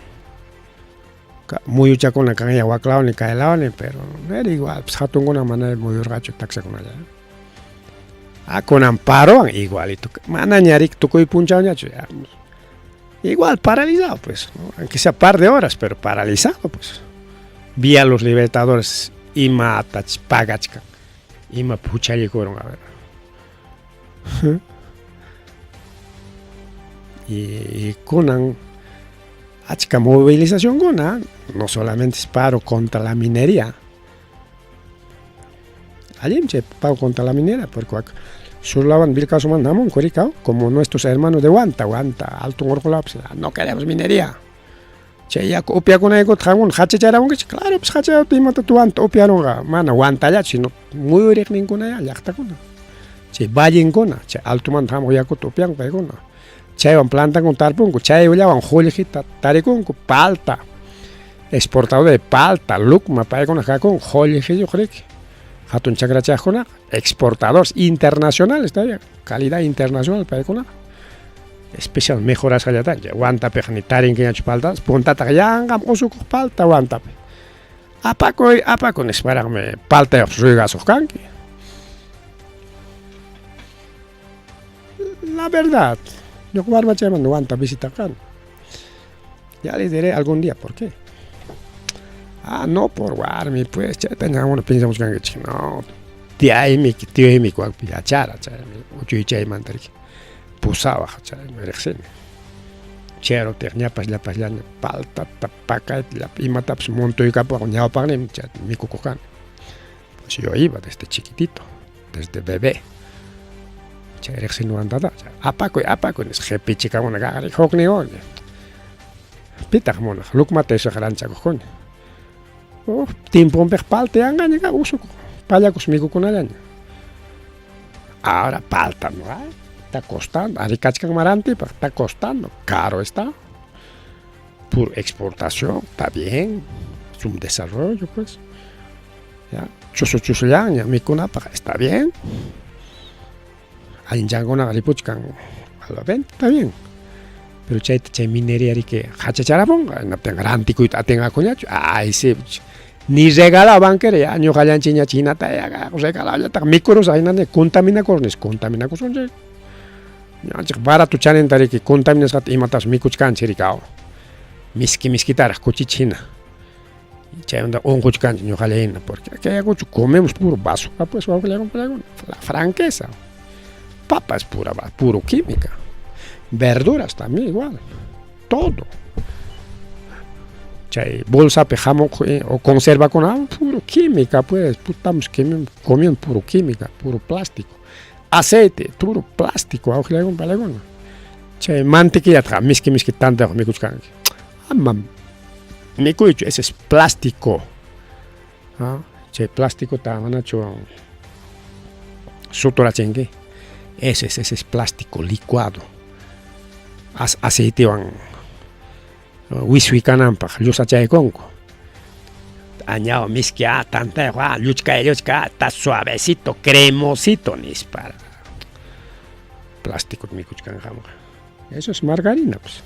Muyuchakuna kan ya waklawni kaylawni, pero era igual, pues hatunkuna mana muyurqachu taksakunalla. Ah, kunan parowan igualito. Manaña riki tukuy punchawñachu ya. Igual paralizado pues, ¿no? Aunque sea par de horas, pero paralizado pues. Vía los Libertadores imatach pagachkan, ima huchallikurun, a ver. Y kunan achka movilizacionkuna, no solamente es paro contra la minería. Allinmi chay paro contra la minera, porque surlawan Vilcasumanta hamunku rikaw, como nuestros hermanos de Huanta, Huanta, Alto Orqo pues, no queremos minería. Chay yaku upiakunaykuta qankuna hachacharamunkichik, claro, pues hachacharamunki imata Huanta upiarunqa, mana Huantallachu, sino muyuriqninkunaya llaqtakuna. Chay vallenkuna, chay altomanta hamuq yakuta upianku paykuna. Chaywan plantankuna tarpunku, chayllawan qullqita tarikunku, palta, exportador de palta, lucma, paykuna kakunku, qullqiyuq riki. Hatun chakrachaqkunaqa, exportadores internacionales todavía, calidad internacional paykunaqa. Especial mejorasqallataqa, Huantapiqa ni tarinkiñachu paltapas, puntataq yanqam usukuq palta Huantapi. Apakuy, apakuy nisparaqmi paltayuqpas ruygasuq kanki. La verdad, ñuqa warmachaymanta Huanta visitaq kani. Ya les diré algún día por qué. Ah, no por warmi, pues, chayta ña pensamuchkankichik, no. Tiyaymi, tiyaymi wakpi yachara, chaymi uchuychaymanta riki pusawaq, chaymi riqsini. Chayruptiq ñapas llapasllaña paltata pakayta llapa imatapas montuykapuwaq ñawpaqninmi chayta mikukuq kani. Pues yo iba desde chiquitito, desde bebé. Chay riqsini Huantata, apakuy, apakuy nispa qipichikamuna kaq huknin. Pitaq munaq lucmata esaqa ranchakuqkuna. Huk tiemponpiq palta yanqaña kaq usukuq, pallakus mikukunallaña. Ahora palta no hay, está costando, ari kachkan marantipaq, está costando, caro está. Por exportación, está bien, es un desarrollo pues. Ya, chusu chusullaña mikunapaq, está bien. Allinchankunaqa ripuchkan a la venta, está bien. Pero chayta chay minería riki hachacharapunqa, hinaptinqa rantikuyta atinqakuñachu, ay sí, ni regalado banquero, ya ñuqallanchikñach hinata ya regaladollataq mikurusaq hinata contaminakurus nispa, contaminakusunchik. Ñuqanchik barato chaninta riki contaminasqata imatapas mikuchkanchik riki aw. Miski miskitaraq kuchicha hina. Chaymanta unquchkanchik ñuqalla hina, porque kay yakuchu comemos puro basura pues wawqillakuna payakuna, la franqueza. Papa es pura, puro química. Verduras también igual. Todo. Chay bolsapi hamuq o conservakuna puro química pues, estamos comiendo puro química, puro plástico. Aceite, puro plástico, wawqillakuna payakuna. Chay mantequillataqa miski miski tantayuq mikuchkanki. Ama mikuychu, ese es plástico. ¿Ah? Chay plástico manachu suturachinki. Ese es plástico licuado. Aceitewan wiswi kananpaq llusachaykunku. Añao miski ah tantayuq ah lluchkay lluchka está suavecito, cremosito nispa. Plástico mikuchkan qamqa. Eso es margarina pues.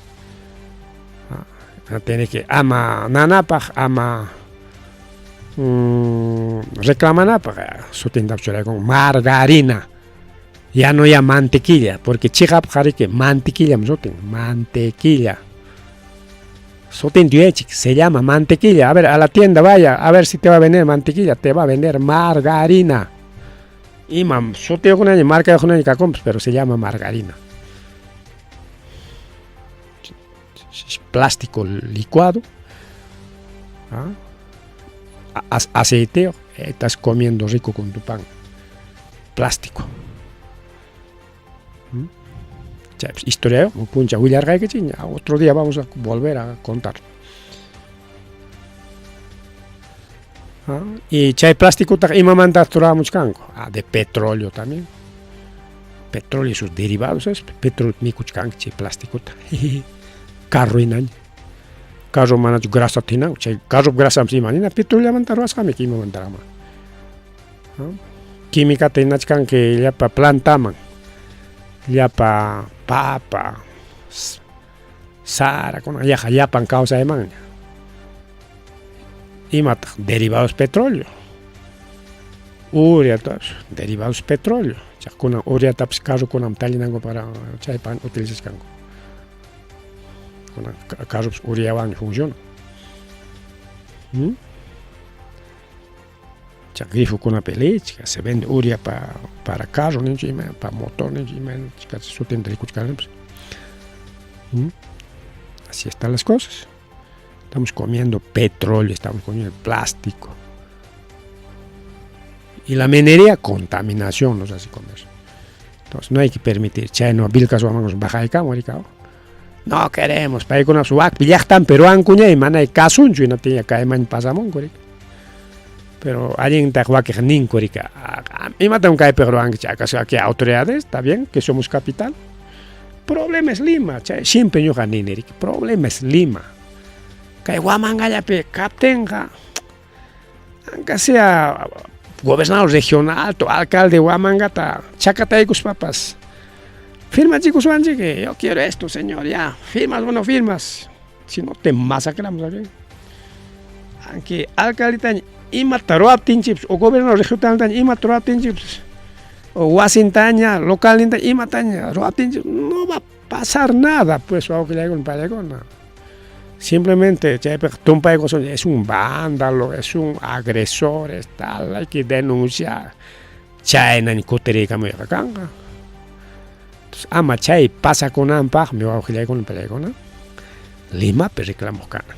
Ah, tiene que ama nanapaq, ama reclamanapaq sutintapas churaykun margarina. Ya no ya mantequilla, porque chiqapqa riki mantequillam sutin, mantequilla. Sutin yuyaychik, se llama mantequilla. A ver, a la tienda vaya, a ver si te va a vender mantequilla, te va a vender margarina. Imam sutiyuqkunaña, marcayuqkunaña kakunpas, pero se llama margarina. Plástico licuado, ¿ah? Aceiteo, estás comiendo rico con tu pan. Plástico. Chaypas historia puncha willarqaykichikña, otro día vamos a volver a contar. ¿Ah? Y chay plástico imamanta ruramuchkanku. Ah, de petróleo también. Petróleo y sus derivados, ¿sabes? Petróleo mikuchkanki chay plasticota. Carro hinaña. Carro manachu grasa hinan, chay carro grasa ima nina petroleomanta ruwasqami imamanta rama. ¿Ah? Química hinachkanki llapa plantaman. Llapa papa, sara, kuna yaqa llapan kawsaymanña. Imataq derivados petróleo. Urea, derivados petróleo. Chaqkuna ureatapas carrokunam tallinanku para chaypaq utilizachkanku. Kunan carropas ureawanmi funciona. Chay grifokunapi lichka, se vende urea para carro ninchu ima, pa motor ninchu ima, sutinta rikuchkanipas. Así están las cosas. Estamos comiendo petróleo, estamos comiendo plástico. Y la minería, contaminación nos hace comer. Entonces no hay que permitir. Chay no, vilkas wamangos bajaykamu rikao. No queremos, paykuna wakpi llaqtan peruankuña y mana kasunchu hinaptin kayman pasamunku rika. Pero allintaq wakiq ninku rika. Imatam kaypiq ruwanki ¿acaso aquí autoridades? ¿Está bien que somos capital? Problema es Lima, chay siempre ñuqa nini rika. Problema es Lima. Kay Huamangallapi kaptinqa, aunque sea gobernador regional, tu alcalde Huamangata, chakataykuspapas, firma chicos que yo quiero esto, señor, ya, firmas o no firmas, si no te masacramos aquí. Aunque alcalde imata ruwaptinchikpas o gobernador regional imata ruwaptinchikpas o wasintaña, localninta imataña ruwaptinchik, no va a pasar nada, pues, wawqillaykuna pallaykuna. Simplemente chaypiqa tumpaykusun es un vándalo, es un agresor, es tal, hay que denunciar. Chaynaña kutiriykamuyqa kanqa. Entonces, ama chay pasakunanpaqmi wawqillaykuna pallaykuna Limapi reclamuq kanan.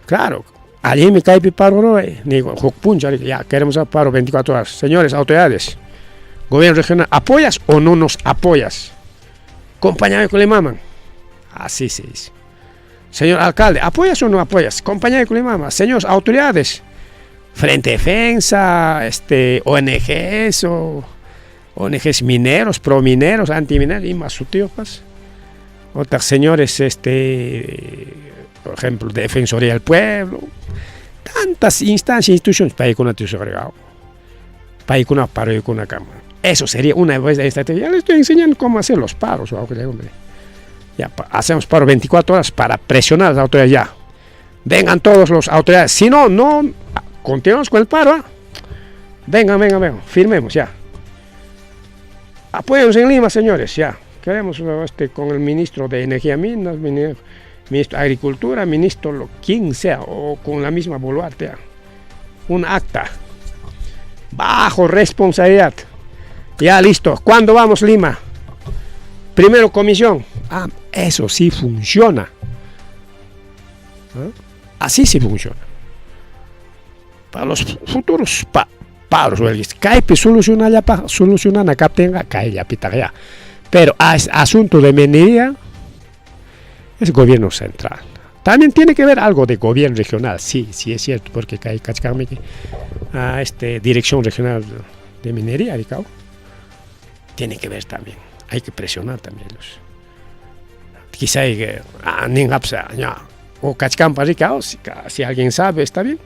Claro, allinmi kaypi paro ruray, nigo huk puncha ya queremos hacer paro 24 horas. Señores, autoridades, gobierno regional, ¿apoyas o no nos apoyas? Compañame con Limaman. Así se dice. Señor alcalde, ¿apoyas o no apoyas? Compañía de Mama. Señores, autoridades, Frente Defensa, ONGs o ONGs mineros, pro mineros, antimineros, y más sutiopas. Otras señores, por ejemplo, Defensoría del Pueblo, tantas instancias, instituciones, paykuna agregado. Paykuna paro y cama. Eso sería una vez de estrategia. Ya les estoy enseñando cómo hacer los paros, hombre. Ya hacemos paro 24 horas para presionar a las autoridades ya. Vengan todos los autoridades. Si no, no, continuamos con el paro. ¿Ah? Vengan, vengan, vengan, firmemos ya. Apóyennos en Lima, señores, ya. Queremos con el ministro de Energía Minas, ministro de Agricultura, ministro lo quien sea, o con la misma Boluarte. Ya. Un acta. Bajo responsabilidad. Ya listo. ¿Cuándo vamos, Lima? Primero comisión. Ah, eso sí funciona. ¿Ah? Así sí funciona. Para los futuros paros, kaypi solucionallapaq solucionana kaptinqa kayllapitaq ya. Pero asunto de minería es gobierno central. También tiene que ver algo de gobierno regional, sí, sí es cierto, porque kay kachkanmi a dirección regional de minería, Aricao, tiene que ver también. Hay que presionar también los. Quizá hay que, o kachkanpa rikao, si alguien sabe, está bien.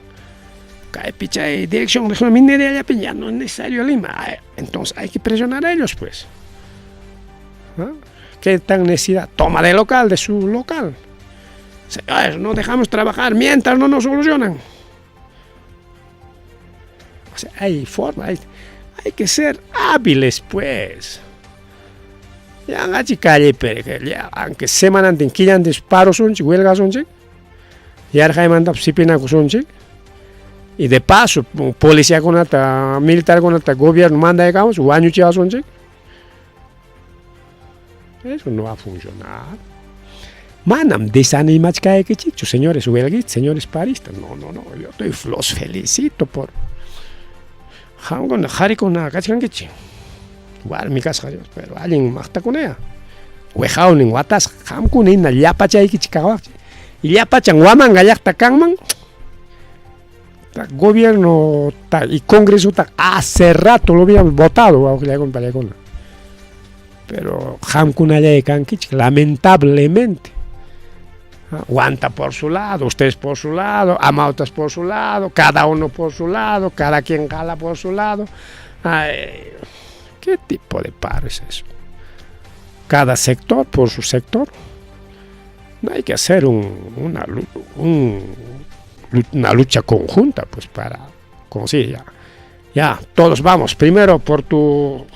Kaypi chay dirección regional minería ya no es necesario Lima. Entonces hay que presionar a ellos, pues. ¿Ah? ¿Qué tan necesidad? Toma de local, de su local. Señores, no dejamos trabajar mientras no nos solucionan. O sea, hay forma, hay que ser hábiles, pues. Yanqachi callepi, aunque semanantin, killantin parosunchik, huelgasunchik, yarqaymantapas sipinakusunchik, y de paso policiakunata, militarkunata gobierno mandaykamus wañuchiwasunchik. Eso no va a funcionar. Manam desanimachkaykichikchu, señores huelguistas, señores paristas. No, no, no. Yo estoy, los felicito por. Qamkuna qharikuna kachkankichik. Warmi kasqa, pero allin maqtakunaya. Wiqawnin watasqa, qamkuna hina llapachaykichik kawaqchik. Y llapachan Huamanga llaqta kanman. Gobierno y Congreso hace rato lo habíamos votado, wawqillaykunapallaykunna. Pero qamkunallay kankichik, lamentablemente. Huanta por su lado, ustedes por su lado, Amautas por su lado, cada uno por su lado, cada quien jala por su lado. Ay, ¿qué tipo de paro es eso? Cada sector por su sector. No hay que hacer una lucha conjunta, pues, para conseguir. Ya, ya, todos vamos, primero por tu,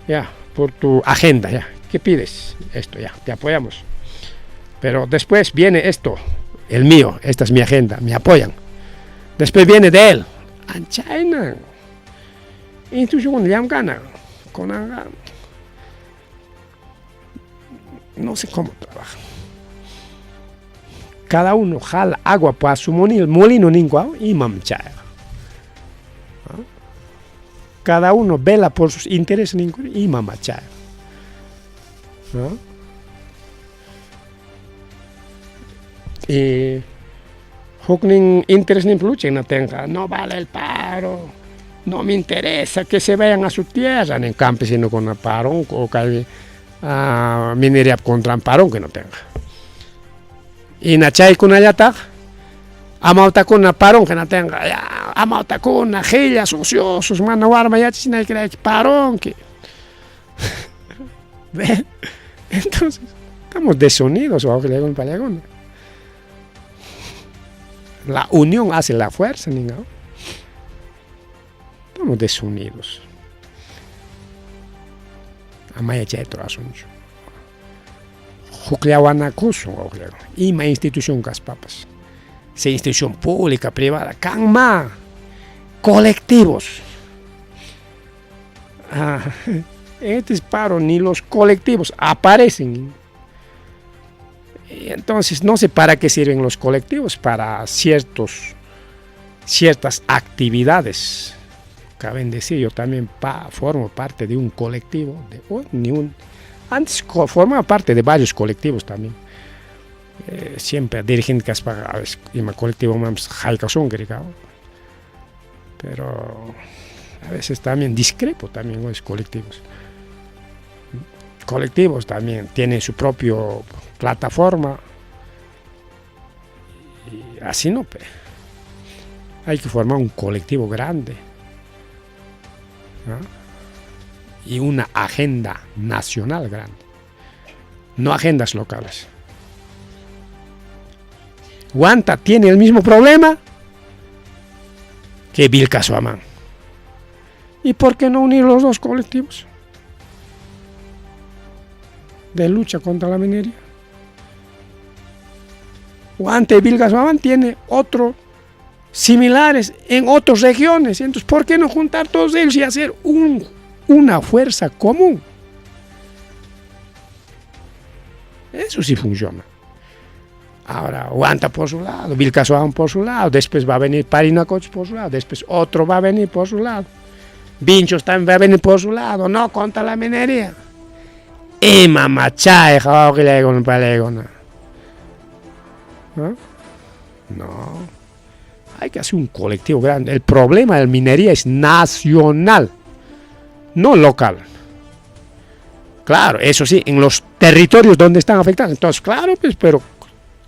ya, por tu agenda, ya. ¿Qué pides? Esto, ya, te apoyamos. Pero después viene esto, el mío, esta es mi agenda, me apoyan. Después viene de él, Anchayna, institución llamkana, con no sé cómo trabaja. Cada uno jala agua para su molino, molino ninguao y mamchaya. Cada uno vela por sus intereses y mamachaya. ¿No? Y huknin interés ni lucha no tenga, no vale el paro, no me interesa que se vayan a su tierra, ni campesino con el paro o que minería contra el paro que no tenga. Y nachay con allata, amautakuna parón que no tenga, ya, amautakuna, gillas, ociosos, mano warma, ya china que parón que. ¿Ve? Entonces, estamos desunidos, o que le. La unión hace la fuerza, ¿no? Estamos desunidos. Amaya chay asuncho. Hukllawanakusun, ima institución kaspapas. Sea institución pública, privada, kanma, colectivos. Este paro ni los colectivos aparecen. Y entonces no sé para qué sirven los colectivos, para ciertas actividades. Caben decir, yo también formo parte de un colectivo, antes formaba parte de varios colectivos también. Siempre dirigente kaspaqa ima colectivo manpas haykasunki, pero a veces también discrepo también con los colectivos. Colectivos también tienen su propia plataforma y así no, pe. Hay que formar un colectivo grande, ¿no? Y una agenda nacional grande, no agendas locales. Huanta tiene el mismo problema que Vilcashuamán. ¿Y por qué no unir los dos colectivos de lucha contra la minería? Huanta y Vilcashuamán tiene otros similares en otras regiones. Entonces, ¿por qué no juntar todos ellos y hacer una fuerza común? Eso sí funciona. Ahora, Huanta por su lado, Vilcashuamán por su lado, después va a venir Parinacocha por su lado, después otro va a venir por su lado, Vinchos también va a venir por su lado, no contra la minería. Y mamachay, ¿no? No, hay que hacer un colectivo grande. El problema de la minería es nacional, no local. Claro, eso sí, en los territorios donde están afectados. Entonces, claro, pues, pero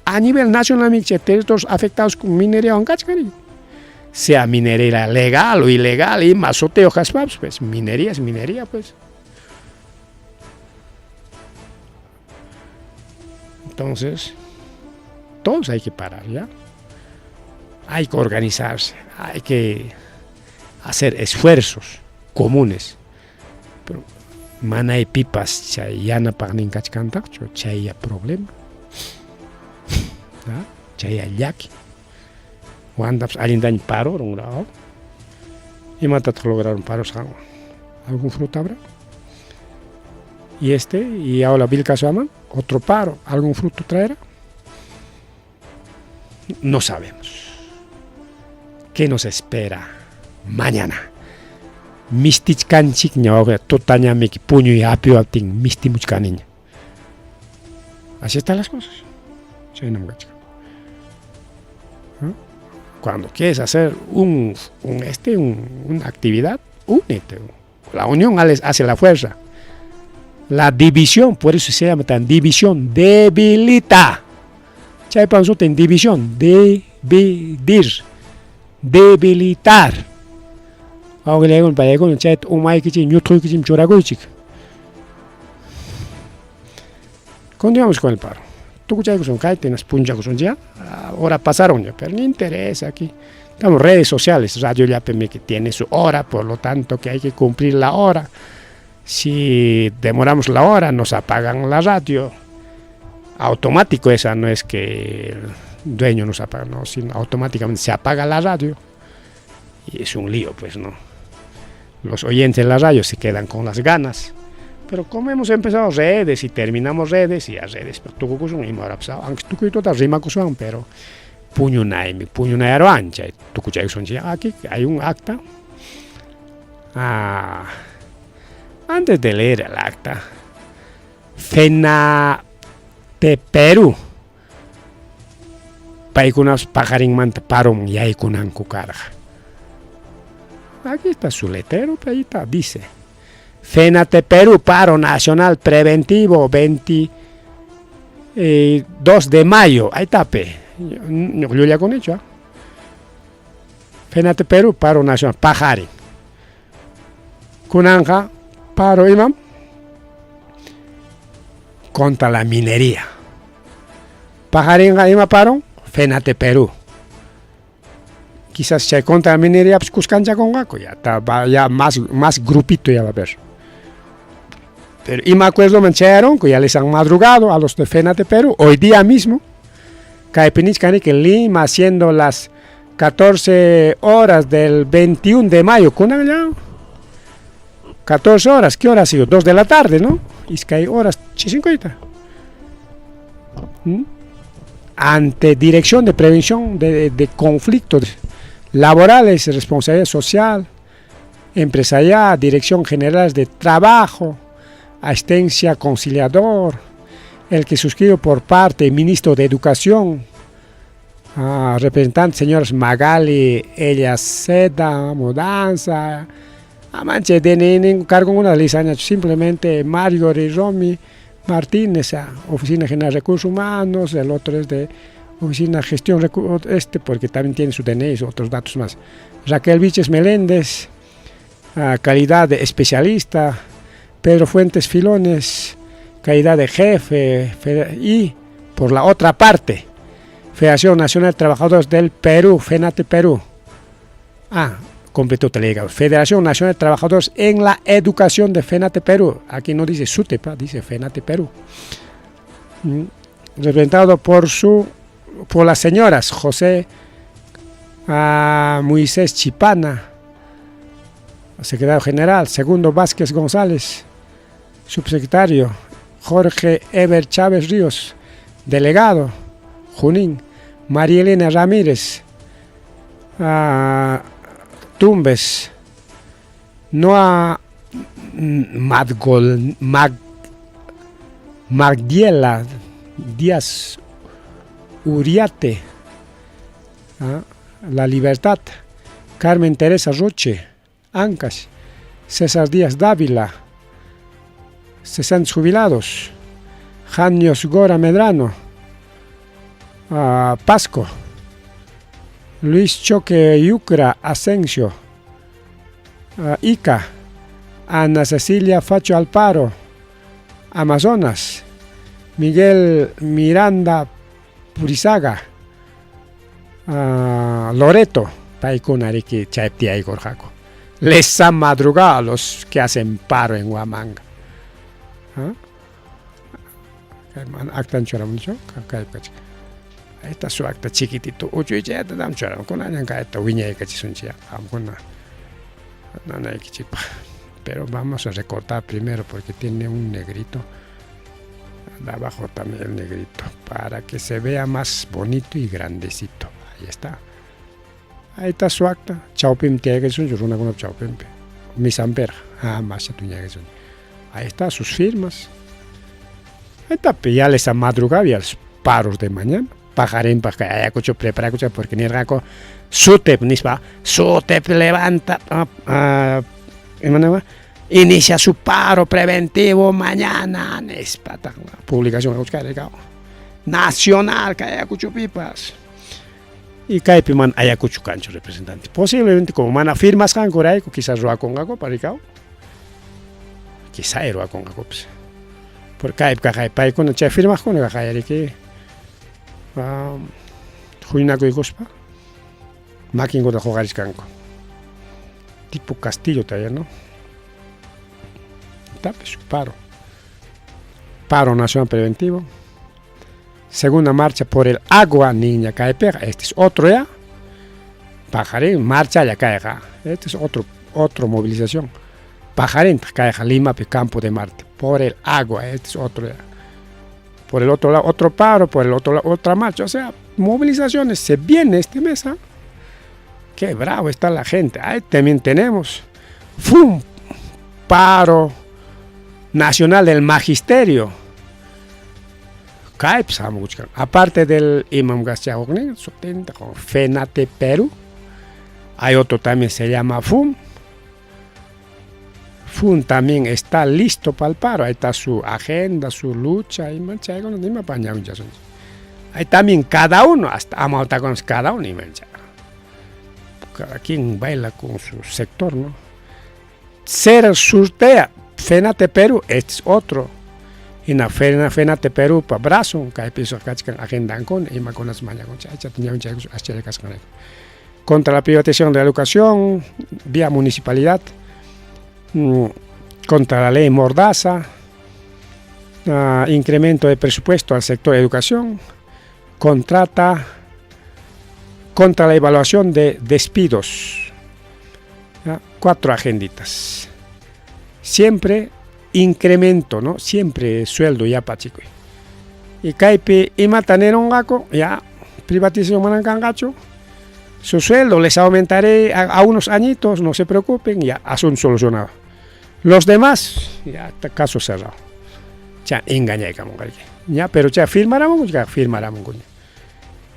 a nivel nacional, territorios afectados con minería, sea minería legal o ilegal, y masoteo, pues minería es minería, pues. Entonces, todos hay que parar, ¿ya? Hay que organizarse, hay que hacer esfuerzos comunes. Pero Manay pipas chay yanapaqnin kachkantaqchu, chayya problema. Chayya llaki. Wantapas allintaña parurun, ¿no? Imatataq lograron parusqanwan? ¿Algún fruto habrá? Y este, y ahora Vilcashuamán, otro paro, ¿algún fruto traerá? No sabemos. ¿Qué nos espera mañana? Mistichkanchik ñawqa tutañamiki puñuy hapiwaptin mistimuchkaniña. Así están las cosas. Chaynam kachkan. Cuando quieres hacer un, un este, un, una actividad, únete. La unión hace la fuerza. La división, por eso se llama tan división, debilita. Chaypa sutin división, dividir, debilitar. Wawqillaykuna payaykuna chayta umaykichik ñutquykichikmi churakuychik. Continuamos con el paro. Tukuchaykusun kayta hinaspa punchakusunchik Hora pasaron ya, pero ni interesa aquí. Estamos redes sociales, Radio Llapemi que tiene su hora, por lo tanto que hay que cumplir la hora. Si demoramos la hora, nos apagan la radio. Automático esa, no es que el dueño nos apaga, no, sino automáticamente se apaga la radio. Y es un lío, pues, ¿no? Los oyentes de la radio se quedan con las ganas. Pero como hemos empezado redes y terminamos redes, y a redes, pero tukukusun ima hora aunque tukuytuta rimakusun, pero puñunaymi, puñunayaruwan chay tukuchaykusunchik. Aquí hay un acta. Ah, antes de leer el acta, FENATE Perú paykunapas paqarinmanta paroman yaykunanku karqa. Aquí está su letrero, ahí está, dice. FENATE Perú, paro nacional preventivo 22 de mayo. Ahí está, pe. Llullakunichu, FENATE Perú, paro nacional, paqarin. Kunanqa, paro imam contra la minería. Paqarinqa ima paro? FENATE Perú. Quizás chay contra la minería pues kuskanchakunqaku, ya está, va, ya más, más grupito ya va a haber. Pero y me acuerdo mancharon, que ya les han madrugado a los de FENATE Perú, hoy día mismo, kaypi nichkani que Lima siendo las 14 horas del 21 de mayo, kunan ya 14 horas, ¿qué hora ha sido? 2 de la tarde, ¿no? Iskay horas, 50. Ante Dirección de Prevención de Conflictos Laborales, Responsabilidad Social, Empresarial, Dirección General de Trabajo, Asistencia Conciliador, el que suscribo por parte del Ministro de Educación, representante señores Magali, ella Seda, Mudanza, amanche de ningún cargo una lisaña, simplemente Mario Romy Martínez, Oficina General de Recursos Humanos, el otro es de Oficina de Gestión, porque también tiene su DNI y otros datos más. Raquel Viches Meléndez, calidad de especialista, Pedro Fuentes Filones, calidad de jefe, y por la otra parte, Federación Nacional de Trabajadores del Perú, FENATE Perú. Ah, completo te digo. Federación Nacional de Trabajadores en la Educación de FENATE Perú. Aquí no dice SUTEPA, dice FENATE Perú. Representado por las señoras José Moisés Chipana, secretario general, Segundo Vázquez González, subsecretario, Jorge Eber Chávez Ríos, delegado, Junín, María Elena Ramírez, Tumbes, Noa Madgol, Mag, Magdiela Díaz Uriate, La Libertad, Carmen Teresa Roche, Ancash, César Díaz Dávila, cesantes jubilados, Janios Gora Medrano, Pasco, Luis Choque Yucra Asensio, Ica, Ana Cecilia Facho Alparo, Amazonas, Miguel Miranda Purizaga, Loreto, paykuna riki chaypi tiyaykurqaku. Les han madrugado a los que hacen paro en Huamanga. Kay mana actan churamunchu, kaypi kachkan. Ahí está su acta chiquitito, uchuychayata dam churamun. Kunallan kayta wiñaykachisunchik qamkuna nanaykichikpaq. Pero vamos a recortar primero porque tiene un negrito. De abajo también el negrito, para que se vea más bonito y grandecito. Ahí está. Ahí está su acta. Chawpim tiyaykachisunchik runakunap chawpinpi. Misanpiraq. Ah, masha tuñaykachisunchik. Ahí está sus firmas. Ahí está, ya les ha madrugado y a los paros de mañana. Paqarinpaq kay Ayacucho preparakuchkan porque nirqaku SUTEP nispa, SUTEP levanta, ima inicia su paro preventivo mañana nispa publicación nacional kay Ayacuchopipas. Y kaypi mana Ayacucho kanchu representante. Posiblemente como mana firmasqankurayku quizás ruwakunqaku rikaw. Quizá ruwakunqakupas. Porque kaypi kaq paykuna chay firmaqkuna kaq huñunakuykuspa makinkuta huqarichkanku. Tipo Castillo todavía, ¿no? Está pues, paro. Paro nacional preventivo. Segunda marcha por el agua, niña kaypiqa. Este es otro ya. Paqarin, marcha ya kayqa. Este es otro, otro movilización. Paqarin kayqa Limapi Campo de Marte. Por el agua, este es otro ya. Por el otro lado, otro paro, por el otro lado, otra marcha. O sea, movilizaciones. Se viene este mes, ¿ah? Qué bravo está la gente. Ahí también tenemos. ¡Fum! Paro nacional del magisterio. Aparte del Imam FENATE Perú. Hay otro también se llama FUM. FUM también está listo para el paro. Ahí está su agenda, su lucha. Ahí también cada uno, hasta cada uno. Cada quien baila con su sector, ¿no? Ser Surtea, FENATE Perú, este es otro. Y na Fena FENATE Perú pa brazo, kaypi kachkan agendankuna imakunas mañakun contra la privatización de la educación vía municipalidad, contra la ley Mordaza, incremento de presupuesto al sector de educación, contrata contra la evaluación de despidos. ¿Ya? 4 agenditas. Siempre incremento, ¿no? Siempre sueldo ya pa chico. Y kaypi imata nirunqaku, ya privatización manan kanqachu. Su sueldo les aumentaré a unos añitos, no se preocupen, ya asunto solucionado. Los demás, ya está caso cerrado. Ya engañaykamunqayki. Ya, pero ya firmaramos, ya firmaramos.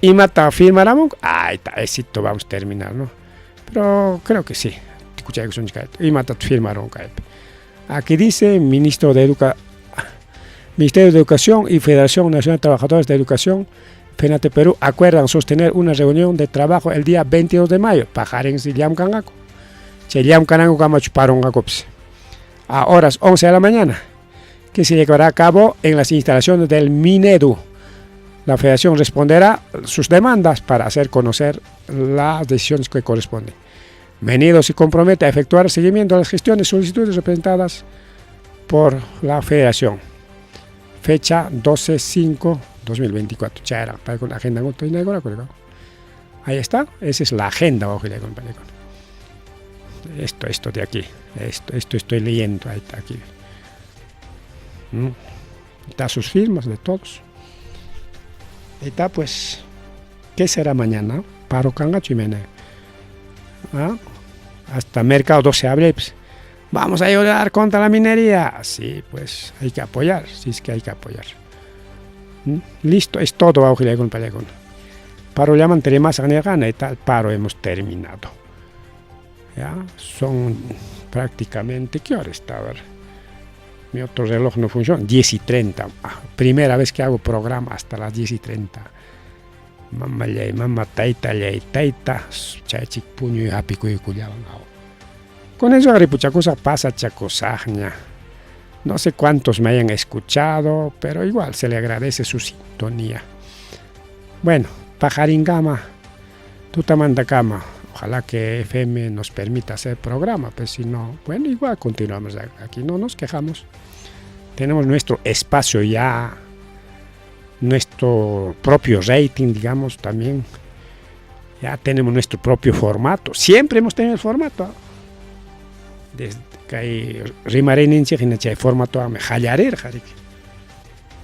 Imata firmaramos, ahí está, éxito, vamos a terminar, ¿no? Pero creo que sí. Imata firmaron. Aquí dice ministro de Ministerio de Educación y Federación Nacional de Trabajadores de Educación, FENATE Perú, acuerdan sostener una reunión de trabajo el día 22 de mayo. Paqarin si llamkanqaku. Chay llamkananku paronqakupis. A horas 11 de la mañana, que se llevará a cabo en las instalaciones del Minedu. La federación responderá sus demandas para hacer conocer las decisiones que corresponden. Minedu se compromete a efectuar seguimiento a las gestiones y solicitudes representadas por la federación. Fecha 12-5-2024. Ya era, para con agenda. Ahí está, esa es la agenda. Esto de aquí, esto estoy leyendo, ahí está aquí. Está sus firmas de todos. Ahí está, pues, ¿qué será mañana? Paro kanqachu imayna. ¿Ah? Hasta Mercado 12 de abril, pues, vamos a llorar contra la minería. Sí, pues hay que apoyar, sí es que hay que apoyar. Listo, es todo, Paro llaman más y tal, paro hemos terminado. Ya, son prácticamente, ¿qué hora está? A ver, mi otro reloj no funciona, 10:30. Ah, primera vez que hago programa hasta las 10:30. Mamallay, mama taytallay, tayta, chaychik puñuy hapikuykullawan. Con eso agripuchakusa pasa chakusajña. No sé cuántos me hayan escuchado, pero igual se le agradece su sintonía. Bueno, paqarinkama, tutamantakama. Ojalá que FM nos permita hacer programa, pues si no, bueno, igual continuamos aquí, no nos quejamos. Tenemos nuestro espacio ya. Nuestro propio rating, digamos, también. Ya tenemos nuestro propio formato. Siempre hemos tenido el formato. Desde que hay rimarayninchik hina chay formatowanmi qallarirqa riki.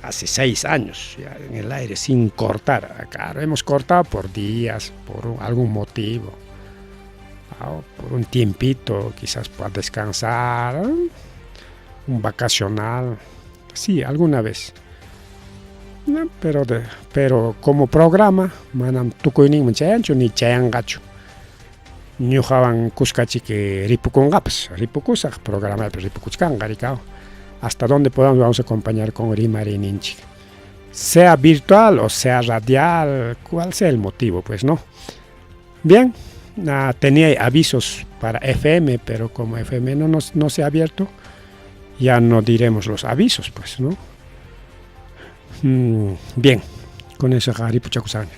Hace seis años ya en el aire sin cortar. Claro, hemos cortado por días, por algún motivo. Por un tiempito, quizás para descansar, un vacacional. Sí, alguna vez. No, pero, de, pero como programa, manam tukuyninman chayanchu ni chayanqachu. Ñuqawan kuskachiki ripukunqapas, ripukusaq, programapi ripukuchkanqa rikaw. Hasta donde podamos vamos a acompañar con rimarayninchik. Sea virtual o sea radial, cual sea el motivo, pues no. Bien, tenía avisos para FM, pero como FM no, no se ha abierto, ya no diremos los avisos, pues, ¿no? Bien, con eso ripuchakusaqña.